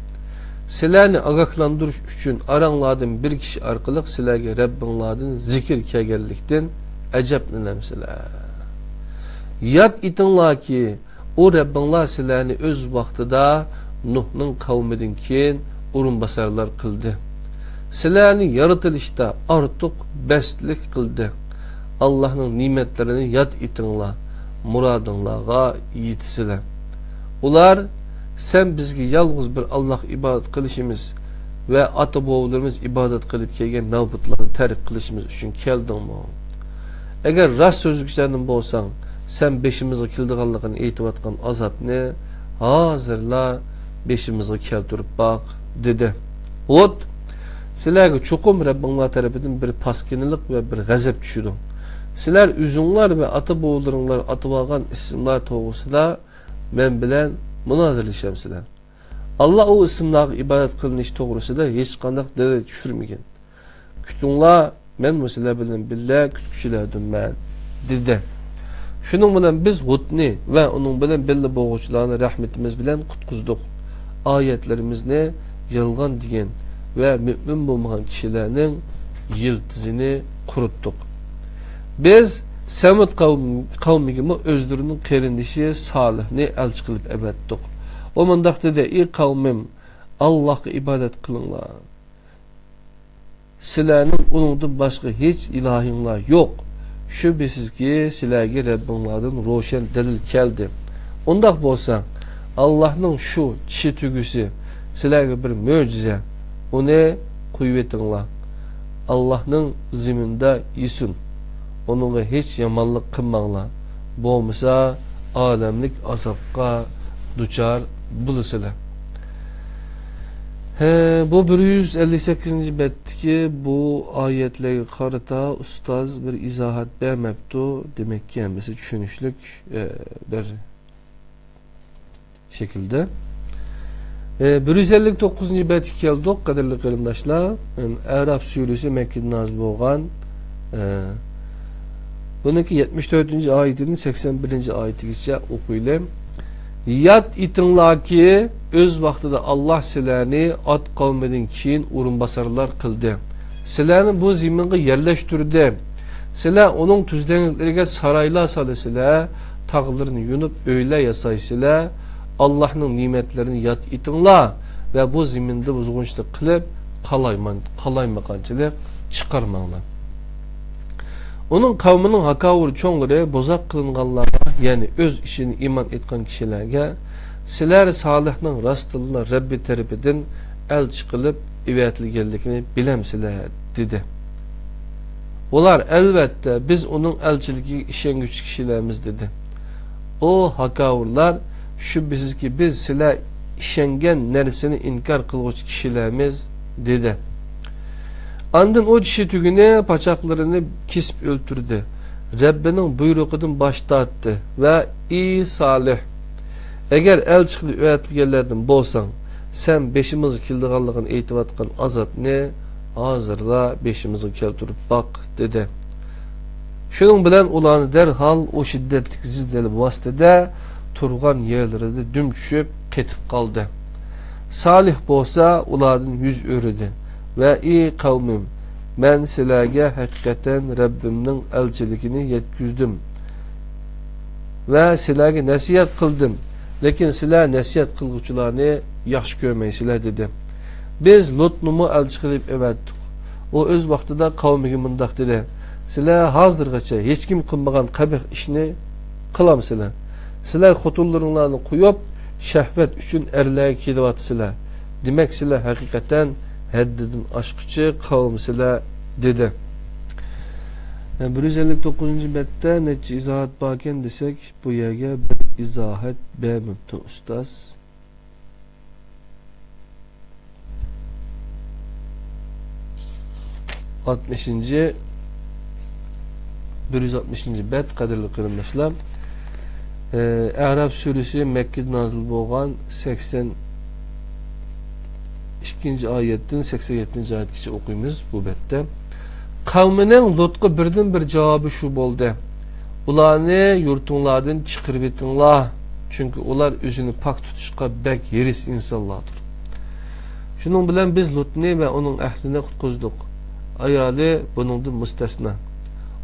سىلەرنى ئاگاھلاندۇرۇش ئۈچۈن ئاراڭلاردىن بىر كىشى ئارقىلىق سىلەرگە رەببىڭلاردىن زىكىر كەلگەنلىكتىن ئەجەبلىنەمسىلەر؟ ياد ئېتىڭلاركى، ئۇ رەببىڭلار سىلەرنى ئۆز ۋاقتىدا نۇھنىڭ قەۋمىدىن كېيىن ئورۇنباسارلار قىلدى. سىلەرنى يارىتىلىشتا ئارتۇق بەستلىك قىلدى. ئاللاھنىڭ نېمەتلىرىنى ياد ئېتىڭلار، مۇرادىڭلارغا يېتىسىلەر. ئۇلار، سەن بىزگە يالغۇز بىر ئاللاھقا ئىبادەت قىلىشىمىز ۋە ئاتا-بوۋىلىرىمىز ئىبادەت قىلىپ كەلگەن مەبۇدلارنى تەرك قىلىشىمىز ئۈچۈن كەلدىڭمۇ؟ ئەگەر راست سۆزلۈكلەردىن بولساڭ، سەن بېشىمىزغا كېلىدىغانلىقىنى ئېيتىۋاتقان ئازابنى ھازىرلا بېشىمىزغا كەلتۈرۈپ باق، دېدى. ھۇد، سىلەرگە چوقۇم رەببىڭلار تەرىپىدىن بىر پاسكىنىلىق ۋە بىر غەزەپ چۈشىدۇ. سىلەر ئۆزۈڭلار ۋە ئاتا-بوۋىلىرىڭلار ئاتىۋالغان ئىسىملار توغرىسىدا مەن بىلەن مۇنازىرىلىشەمسىلەر؟ ئاللا ئۇ ئىسىملارغا ئىبادەت قىلىنىش توغرىسىدا ھېچقانداق دەلىل چۈشۈرمىگەن. كۈتۈڭلار، مەنمۇ سىلەر بىلەن بىللە كۈتكۈچىلەردىنمەن، دېدى. شۇنىڭ بىلەن بىز ھۇدنى ۋە ئۇنىڭ بىلەن بىللە بولغۇچىلارنى رەھمىتىمىز بىلەن قۇتقۇزدۇق. ئايەتلىرىمىزنى يالغان دېگەن ۋە مۆمىن بولمىغان كىشىلەرنىڭ يىلتىزىنى قۇرۇتتۇق. بىز سەمۇد قەۋم-، قەۋمىگىمۇ ئۆزلىرىنىڭ قېرىندىشى سالىھنى ئەلچى قىلىپ ئەۋەتتۇق. ئۇ مۇنداق دېدى: ئى قەۋمىم، ئاللاھقا ئىبادەت قىلىڭلار. سىلەرنىڭ ئۇنىڭدىن باشقا ھېچ ئىلاھىڭلار يوق. شۈبھىسىزكى، سىلەرگە رەببىڭلاردىن روشەن دەلىل كەلدى. ئۇنداق بولسا، ئاللاھنىڭ شۇ چىشى تۈگىسى سىلەرگە بىر مۆجىزە. ئۇنى قويۇۋېتىڭلار. ئاللاھنىڭ زېمىندا يېسۇن. ئۇنىڭغا ھېچ يامانلىق قىلماڭلار. بولمىسا، ئالەملىك ئازابقا دۇچار بولىسىلەر. ھە، بۇ بىر يۈز ئەللىك سەككىزىنچى بەتتىكى بۇ ئايەتلەرگە قارىتا ئۇستاز بىر ئىزاھات بەرمەپتۇ. دېمەككى، ھەممىسى چۈشىنىشلىك، ئە، بىر شەكىلدە. ئە، بىر يۈز ئەللىك توققۇزىنچى بەتكە كەلدۇق، قەدىرلىك قېرىنداشلار. ئەرەپ سۈرىسى مەككىدە نازىل بولغان. ئە، بۇنىڭكى يەتمىش تۆتىنچى ئايىتىدىن سەكسەن بىرىنچى ئايىتىگىچە ئوقۇيلى. ياد ئېتىڭلاركى، ئۆز ۋاقتىدا ئاللاھ سىلەرنى ئاد قەۋمىدىن كېيىن ئورۇنباسارلار قىلدى. سىلەرنى بۇ زېمىنغا يەرلەشتۈردى. سىلەر ئۇنىڭ تۈزلەڭلىكلىرىگە سارايلار سالىسىلەر، تاغلىرىنى يونۇپ ئۆيلەر ياسايسىلەر. ئاللاھنىڭ نېمەتلىرىنى ياد ئېتىڭلار ۋە بۇ زېمىندا بۇزغۇنچىلىق قىلىپ، قالايمان-، قالايمىقانچىلىق چىقارماڭلار. ئۇنىڭ قەۋمىنىڭ ھاكاۋۇر چوڭلىرى بوزەك قىلىنغانلارغا، يەنى ئۆز ئىچىدىن ئىمان ئېيتقان كىشىلەرگە، سىلەر سالىھنىڭ راستتىنلا رەببى تەرىپىدىن ئەلچى قىلىپ ئەۋەتىلگەنلىكىنى بىلەمسىلەر؟ دېدى. ئۇلار، ئەلۋەتتە، بىز ئۇنىڭ ئەلچىلىكىگە ئىشەنگۈچى كىشىلەرمىز، دېدى. ئۇ ھاكاۋۇرلار، شۈبھىسىزكى، بىز سىلەر ئىشەنگەن نەرسىنى ئىنكار قىلغۇچى كىشىلەرمىز، دېدى. ئاندىن ئۇ چىشى تۈگىنى پاچاقلىرىنى كېسىپ ئۆلتۈردى. رەببىنىڭ بۇيرۇقىدىن باش تارتتى ۋە، ئى سالىھ! ئەگەر ئەلچى قىلىپ ئەۋەتىلگەنلەردىن بولساڭ، سەن بېشىمىزغا كېلىدىغانلىقىنى ئېيتىۋاتقان ئازابنى ھازىرلا بېشىمىزغا كەلتۈرۈپ باق، دېدى. شۇنىڭ بىلەن ئۇلارنى دەرھال ئۇ شىددەتلىك زىلزىلە بوستى-دە، تۇرغان يەرلىرىدە دۈم چۈشۈپ قېتىپ قالدى. سالىھ بولسا ئۇلاردىن يۈز ئۆرۈدى ۋە، ئى قەۋمىم، مەن سىلەرگە ھەقىقەتەن رەببىمنىڭ ئەلچىلىكىنى يەتكۈزدۈم ۋە سىلەرگە نەسىھەت قىلدىم، لېكىن سىلەر نەسىھەت قىلغۇچىلارنى ياخشى كۆرمەيسىلەر، دېدى. بىز لۇتنىمۇ ئەلچى قىلىپ ئەۋەتتۇق. ئۇ ئۆز ۋاقتىدا قەۋمىگە مۇنداق دېدى: سىلەر ھازىرغىچە ھېچكىم قىلمىغان قەبىھ ئىشنى قىلامسىلەر؟ سىلەر خوتۇنلىرىڭلارنى قويۇپ، شەھۋەت ئۈچۈن ئەرلەرگە كېلىۋاتىسىلەر. دېمەك، سىلەر ھەقىقەتەن ھەددىدىن ئاشقۇچى قەۋمسىلەر، دېدى. بىر يۈز ئەللىك توققۇزىنچى بەتتە نەچچە ئىزاھات باركەن دېسەك، بۇ يەرگە بىر ئىزاھات بەرمەپتۇ ئۇستاز. ئاتمىشىنچى، بىر يۈز ئاتمىشىنچى بەت، قەدىرلىك قېرىنداشلار. ئەئراف سۈرىسى مەككىدە نازىل بولغان، سەكسەن ئىككىنچى ئايەتتىن سەكسەن يەتتىنچى ئايەتكىچە ئوقۇيمىز بۇ بەتتە. قەۋمىنىڭ لۇتقا بىردىنبىر جاۋابى شۇ بولدى: ئۇلارنى يۇرتۇڭلاردىن چىقىرىۋېتىڭلار، چۈنكى ئۇلار ئۆزىنى پاك تۇتۇشقا بەك ھېرىس ئىنسانلاردۇر. شۇنىڭ بىلەن بىز لۇتنى ۋە ئۇنىڭ ئەھلىنى قۇتقۇزدۇق. ئايالى بۇنىڭدىن مۇستەسنا.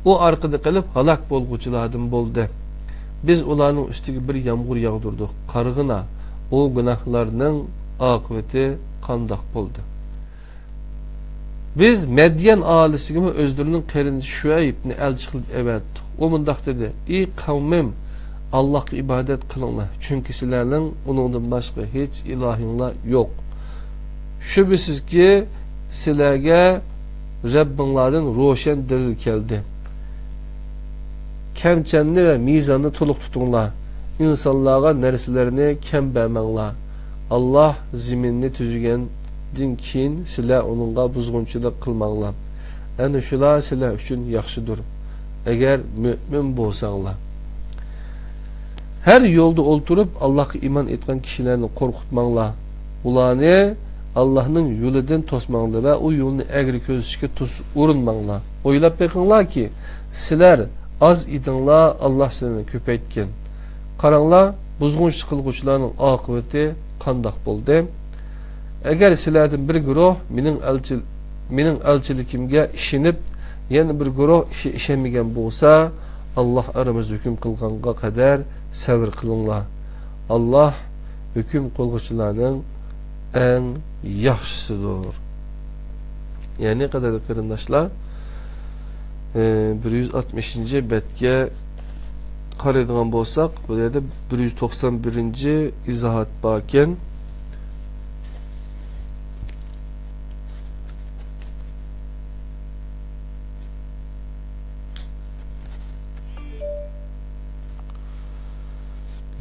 ئۇ ئارقىدا قېلىپ ھالاك بولغۇچىلاردىن بولدى. بىز ئۇلارنىڭ ئۈستىگە بىر يامغۇر ياغدۇردۇق. قارىغىنا، ئۇ گۇناھلارنىڭ ئاقىۋىتى قانداق بولدى؟ بىز مەديەن ئاھالىسىگىمۇ ئۆزلىرىنىڭ قېرىندىشى شۇئەيبنى ئەلچى قىلىپ ئەۋەتتۇق. ئۇ مۇنداق دېدى: ئى قەۋمىم، ئاللاھقا ئىبادەت قىلىڭلار، چۈنكى سىلەرنىڭ ئۇنىڭدىن باشقا ھېچ ئىلاھىڭلار يوق. شۈبھىسىزكى، سىلەرگە رەببىڭلاردىن روشەن دەلىل كەلدى. كەمچەننى ۋە مىزاننى تولۇق تۇتۇڭلار. ئىنسانلارغا نەرسىلەرنى كەم بەرمەڭلار. ئاللاھ زېمىننى تۈزگەندىن كېيىن سىلەر ئۇنىڭغا بۇزغۇنچىلىق قىلماڭلار. ئەنە شۇلار سىلەر ئۈچۈن ياخشىدۇر، ئەگەر مۆمىن بولساڭلار. ھەر يولدا ئولتۇرۇپ، ئاللاھقا ئىمان ئېيتقان كىشىلەرنى قورقۇتماڭلار. ئۇلارنى ئاللاھنىڭ يولىدىن توسماڭلار ۋە ئۇ يولنى ئەگرى كۆرسىتىشكە توس-، ئۇرۇنماڭلار. ئويلاپ بېقىڭلاركى، سىلەر ئاز ئىدىڭلار، ئاللاھ سىلەرنى كۆپەيتكەن. قاراڭلار، بۇزغۇنچىلىق قىلغۇچىلارنىڭ ئاقىۋىتى قانداق بولدى؟ ئەگەر سىلەردىن بىر گۇرۇھ مېنىڭ ئەلچى-، مېنىڭ ئەلچىلىكىمگە ئىشىنىپ، يەنە بىر گۇرۇھ ئىشى ئىشەنمىگەن بولسا، ئاللاھ ئارىمىزدا ھۆكۈم قىلغانغا قەدەر سەۋر قىلىڭلار. ئاللاھ ھۆكۈم قىلغۇچىلارنىڭ ئەڭ ياخشىسىدۇر. يەنى، قەدىرلىك قېرىنداشلار، ئى، بىر يۈز ئاتمىشىنچى بەتكە قارايدىغان بولساق، بۇ يەردە بىر يۈز توقسان بىرىنچى ئىزاھات باركەن.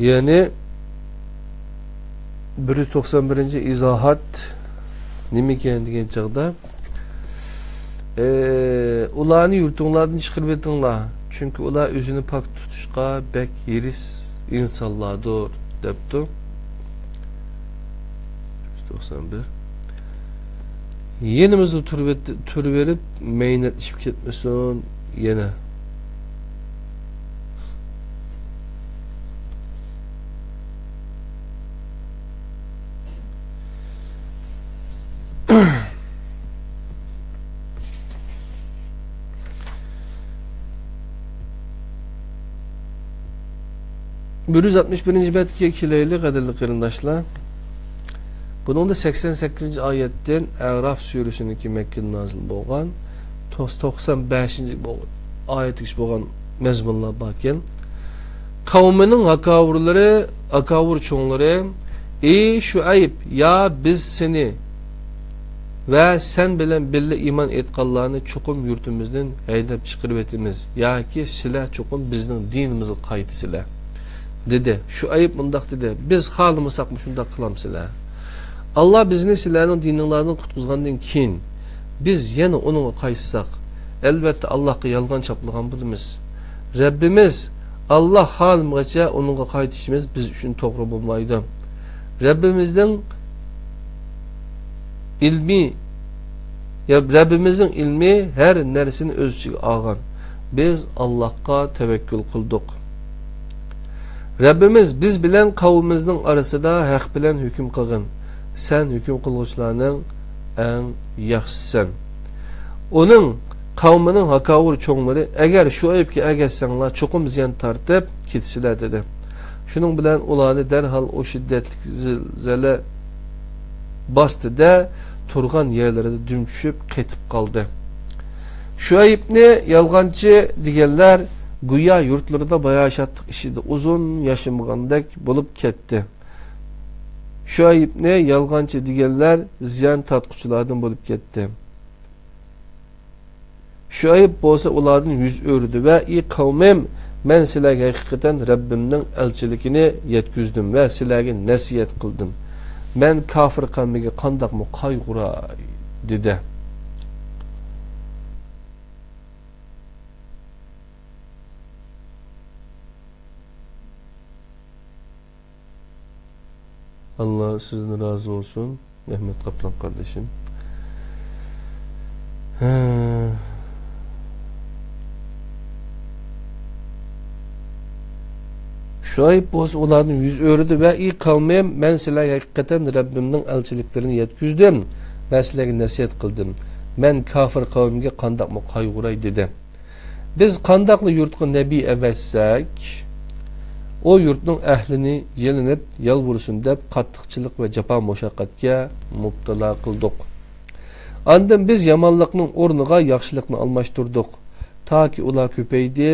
يەنى بىر يۈز توقسان بىرىنچى ئىزاھات نېمىكەن دېگەن چاغدا، ئى، ئۇلارنى يۇرتۇڭلاردىن چىقىرىۋېتىڭلار، چۈنكى ئۇلار ئۆزىنى پاك تۇتۇشقا بەك ھېرىس ئىنسانلاردۇر، دەپتۇ. بىر يۈز توقسان بىر. يېنىمىزدا تۇرۇۋېت-، تۇرۇۋېرىپ مەينەت ئىچىپ كەتمىسۇن يەنە. بىر يۈز ئاتمىش بىرىنچى بەتكە كېلەيلى، قەدىرلىك قېرىنداشلار. بۇنىڭدا سەكسەن سەككىزىنچى ئايەتتىن، ئەراف سۈرىسىنىڭكى مەككىدە نازىل بولغان، توقسان بەشىنچى بولغان ئايەتكىچە بولغان مەزمۇنلار باركەن. قەۋمىنىڭ ھاكاۋۇرلىرى، ھاكاۋۇر چوڭلىرى، ئى شۇئەيب، يا بىز سېنى ۋە سەن بىلەن بىللە ئىمان ئېيتقانلارنى چوقۇم يۇرتىمىزدىن ھەيدەپ چىقىرىۋېتىمىز ياكى سىلەر چوقۇم بىزنىڭ دىنىمىزغا قايتىسىلەر، دېدى. شۇئەيب مۇنداق دېدى، بىز خالىمىساقمۇ شۇنداق قىلامسىلەر؟ ئاللا بىزنى سىلەرنىڭ دىنىڭلاردىن قۇتقۇزغاندىن كېيىن، بىز يەنە ئۇنىڭغا قايتساق، ئەلۋەتتە ئاللاھقا يالغان چاپلىغان بولىمىز. رەببىمىز ئاللا خالىمىغىچە ئۇنىڭغا قايتىشىمىز بىز ئۈچۈن توغرا بولمايدۇ. رەببىمىزنىڭ ئىلمى، يا، رەببىمىزنىڭ ئىلمى ھەر نەرسىنى ئۆز ئىچىگە ئالغان. بىز ئاللاھقا تەۋەككۈل قىلدۇق. رەببىمىز، بىز بىلەن قەۋمىمىزنىڭ ئارىسىدا ھەق بىلەن ھۆكۈم قىلغىن. سەن ھۆكۈم قىلغۇچىلارنىڭ ئەڭ ياخشىسىسەن. ئۇنىڭ قەۋمىنىڭ ھاكاۋۇر چوڭلىرى، ئەگەر شۇئەيبكە ئەگەشسەڭلار، چوقۇم زىيان تارتىپ كېتىسىلەر، دېدى. شۇنىڭ بىلەن ئۇلارنى دەرھال ئۇ شىددەتلىك زىلزەلە باستى-دە، تۇرغان يەرلىرىدە دۈم چۈشۈپ قېتىپ قالدى. شۇئەيبنى يالغانچى دېگەنلەر گويا يۇرتلىرىدا باياشاتلىق ئىچىدە ئۇزۇن ياشىمىغاندەك بولۇپ كەتتى. شۇئەيبنى يالغانچى دېگەنلەر زىيان تارتقۇچىلاردىن بولۇپ كەتتى. شۇئەيب بولسا ئۇلاردىن يۈز ئۆرۈدى ۋە، ئى قەۋمىم، مەن سىلەرگە ھەقىقەتەن رەببىمنىڭ ئەلچىلىكىنى يەتكۈزدۈم ۋە سىلەرگە نەسىھەت قىلدىم. مەن كاپىر قەۋمىگە قانداقمۇ قايغۇراي؟ دېدى. ئاللا سىزدىن رازى بولسۇن، ئەھمەت قاپلان قاردىشىم. ھە. شۇئەيب بولسا ئۇلاردىن يۈز ئۆرۈدى ۋە، ئى قەۋمىم، مەن سىلەرگە ھەقىقەتەن رەببىمنىڭ ئەلچىلىكلىرىنى يەتكۈزدۈم ۋە سىلەرگە نەسىھەت قىلدىم. مەن كاپىر قەۋمگە قانداقمۇ قايغۇراي؟ دېدى. بىز قانداقلا يۇرتقا نەبىي ئەۋەتسەك، ئۇ يۇرتنىڭ ئەھلىنى يېلىنىپ يالۋۇرسۇن دەپ قاتتىقچىلىق ۋە جاپا مۇشەققەتكە مۇپتىلا قىلدۇق. ئاندىن بىز يامانلىقنىڭ ئورنىغا ياخشىلىقنى ئالماشتۇردۇق، تاكى ئۇلار كۆپەيدى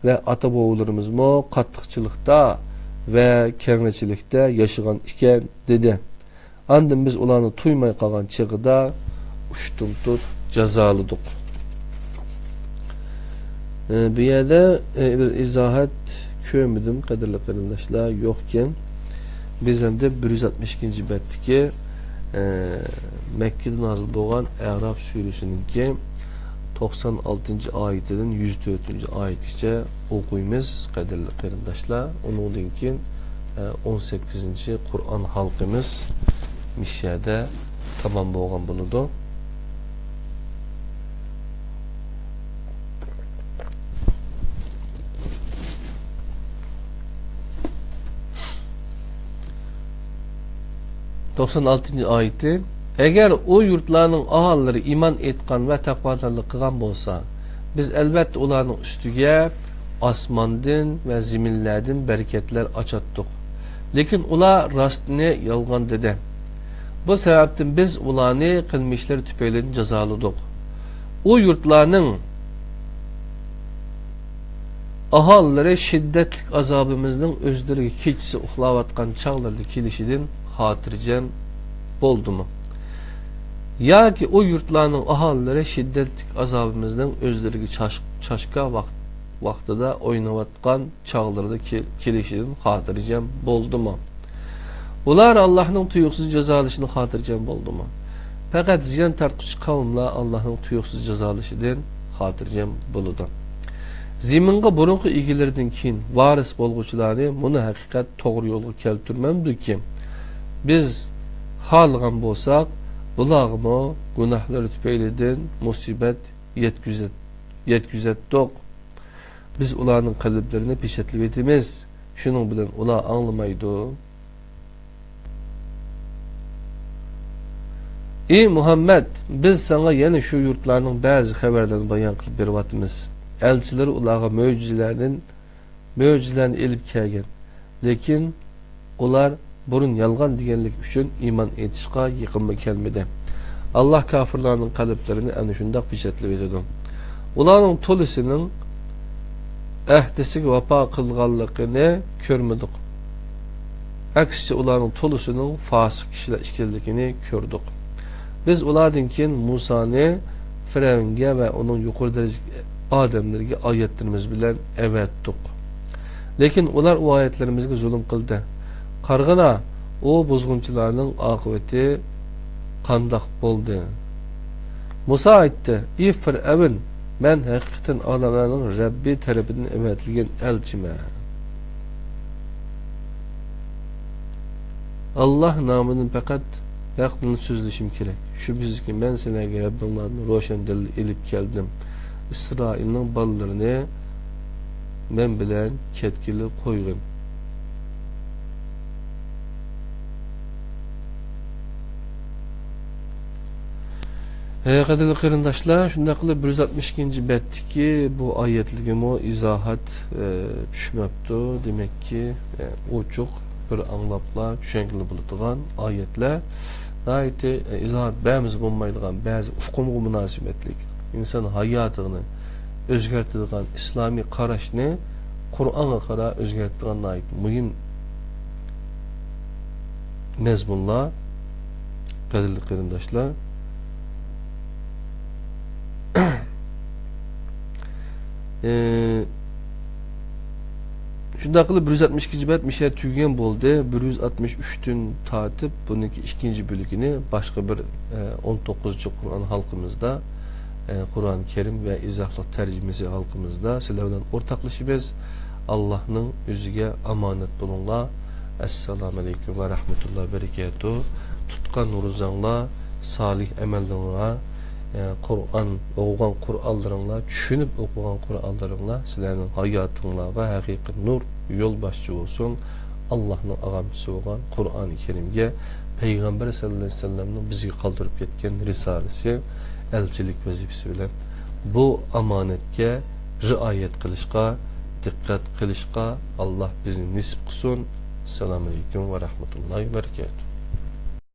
ۋە ئاتا-بوۋىلىرىمىزمۇ قاتتىقچىلىقتا ۋە كەڭرىچىلىكتە ياشىغان ئىكەن، دېدى. ئاندىن بىز ئۇلارنى تۇيماي قالغان چېغىدا ئۇشتۇمتۇت جازالىدۇق. ئى، بۇ يەردە، ئى، بىر ئىزاھات كۆرمىدىم، قەدىرلىك قېرىنداشلار، يوقكەن. بىز ئەمدى بىر يۈز ئاتمىش ئىككىنچى بەتتىكى، ئى، مەككىدە نازىل بولغان ئەراف سۈرىسىنىڭكى توقسان ئالتىنچى ئايىتىدىن يۈز تۆتىنچى ئايەتكىچە ئوقۇيمىز، قەدىرلىك قېرىنداشلار. ئۇنىڭدىن كېيىن، ئە، ئون سەككىزىنچى قۇرئان ھالقىمىز مىشەدە تامام بولغان بولىدۇ. توقسان ئالتىنچى ئايىتى. ئەگەر ئۇ يۇرتلارنىڭ ئاھالىلىرى ئىمان ئېيتقان ۋە تەقۋادارلىق قىلغان بولسا، بىز ئەلۋەتتە ئۇلارنىڭ ئۈستىگە ئاسماندىن ۋە زېمىنلەردىن بەرىكەتلەر ئاچاتتۇق. لېكىن ئۇلار راستنى يالغان دېدى. بۇ سەۋەبتىن بىز ئۇلارنى قىلمىشلىرى تۈپەيلىدىن جازالىدۇق. ئۇ يۇرتلارنىڭ ئاھالىلىرى شىددەتلىك ئازابىمىزنىڭ ئۆزلىرىگە كېچىسى ئۇخلاۋاتقان چاغلىرىدا كېلىشىدىن خاتىرجەم بولدىمۇ؟ ياكى ئۇ يۇرتلارنىڭ ئاھالىلىرى شىددەتلىك ئازابىمىزنىڭ ئۆزلىرىگە چاش-، چاشكا ۋاقىت ۋاقتىدا ئويناۋاتقان چاغلىرىدا كېل-، كېلىشىدىن خاتىرجەم بولدىمۇ؟ ئۇلار ئاللاھنىڭ تۇيۇقسىز جازالىشىدىن خاتىرجەم بولدىمۇ؟ پەقەت زىيان تارتقۇچى قەۋملەر ئاللاھنىڭ تۇيۇقسىز جازالىشىدىن خاتىرجەم بولىدۇ. زېمىنغا بۇرۇنقى ئىگىلىرىدىن كېيىن ۋارىس بولغۇچىلارنى مۇنۇ ھەقىقەت توغرا يولغا كەلتۈرمەمدۇكى؟ بىز خالىغان بولساق، بۇلارغىمۇ گۇناھلىرى تۈپەيلىدىن مۇسىبەت يەتكۈزەت-، يەتكۈزەتتۇق. بىز ئۇلارنىڭ قەلبلىرىنى پېچەتلىۋېتىمىز. شۇنىڭ بىلەن ئۇلار ئاڭلىمايدۇ. ئى مۇھەممەد، بىز ساڭا يەنە شۇ يۇرتلارنىڭ بەزى خەۋەرلىرىنى بايان قىلىپ بېرىۋاتىمىز. ئەلچىلىرى ئۇلارغا مۆجىزىلەردىن، مۆجىزىلەرنى ئېلىپ كەلگەن. لېكىن ئۇلار بۇرۇن يالغان دېگەنلىكى ئۈچۈن ئىمان ئېيتىشقا يېقىنمۇ كەلمىدى. ئاللاھ كاپىرلارنىڭ قەلبلىرىنى ئەنە شۇنداق پېچەتلىۋېتىدۇ. ئۇلارنىڭ تولىسىنىڭ ئەھدىسىگە ۋاپا قىلغانلىقىنى كۆرمىدۇق. ئەكسىچە، ئۇلارنىڭ تولىسىنىڭ فاسىق كىشىلەر ئىكەنلىكىنى كۆردۇق. بىز ئۇلاردىن كېيىن مۇسانى فىرئەۋنگە ۋە ئۇنىڭ يۇقىرى دەرىجىدىكى ئادەملىرىگە ئايەتلىرىمىز بىلەن ئەۋەتتۇق. لېكىن ئۇلار ئۇ ئايەتلىرىمىزگە زۇلۇم قىلدى. قارىغىنا، ئۇ بۇزغۇنچىلارنىڭ ئاقىۋىتى قانداق بولدى؟ مۇسا ئېيتتى: ئى فىرئەۋن، مەن ھەقىقەتەن ئالەملەرنىڭ رەببى تەرىپىدىن ئەۋەتىلگەن ئەلچىمەن. ئاللاھ نامىدىن پەقەت ھەقنى سۆزلىشىم كېرەك. شۈبھىسىزكى، مەن سىلەرگە رەببىڭلاردىن روشەن دەلىل ئېلىپ كەلدىم. ئىسرائىلنىڭ بالىلىرىنى مەن بىلەن كەتكىلى قويغىن. ھە، قەدىرلىك قېرىنداشلار، شۇنداق قىلىپ بىر يۈز ئاتمىش ئىككىنچى بەتتىكى بۇ ئايەتلىكىمۇ ئىزاھات، ئە، چۈشمەپتۇ. دېمەككى، ئە، ئوچۇق بىر ئاڭلاپلا چۈشەنگىلى بولىدىغان ئايەتلەر. ناھايىتى، ئە، ئىزاھات بەرمىسە بولمايدىغان بەزى ئۇقۇمغا مۇناسىۋەتلىك، ئىنسان ھاياتىنى ئۆزگەرتىدىغان ئىسلامىي قاراشنى قۇرئانغا قارا ئۆزگەرتىدىغان ناھايىتى مۇھىم مەزمۇنلار، قەدىرلىك قېرىنداشلار. ئى، شۇنداق قىلىپ، بىر يۈز ئاتمىش ئىككىنچى بەت مىشەدە تۈگىگەن بولدى. بىر يۈز ئاتمىش ئۈچتىن تارتىپ، بۇنىڭكى ئىككىنچى بۆلىكىنى باشقا بىر، ئە، ئون توققۇزىنچى قۇرئان ھالقىمىزدا، ئە، قۇرئان كەرىم ۋە ئىزاھلىق تەرجىمىسى ھالقىمىزدا سىلەر بىلەن ئورتاقلىشىمىز. ئاللاھنىڭ ئۆزىگە ئامانەت بولۇڭلار. ئەسسالامۇ ئەلەيكۇم ۋە رەھمەتۇللاھى ۋە بەرىكاتۇھ. تۇتقان روزاڭلار، سالىھ ئەمەللىرىڭلار، ئە، قۇرئان ئوقۇغان قۇرئانلىرىڭلار، چۈشىنىپ ئوقۇغان قۇرئانلىرىڭلار سىلەرنىڭ ھاياتىڭلارغا ھەقىقىي نۇر، يولباشچى بولسۇن. ئاللاھنىڭ ئاغامچىسى بولغان قۇرئانى كەرىمگە، پەيغەمبەر سەللەللاھۇ ئەلەيھى ۋەسەللەمنىڭ بىزگە قالدۇرۇپ كەتكەن رىسالىسى، ئەلچىلىك ۋەزىپىسى بىلەن بۇ ئامانەتكە رىئايەت قىلىشقا، دىققەت قىلىشقا ئاللاھ بىزنى نېسىپ قىلسۇن. ئەسسالامۇ ئەلەيكۇم ۋە رەھمەتۇللاھى ۋە بەرىكاتۇھ.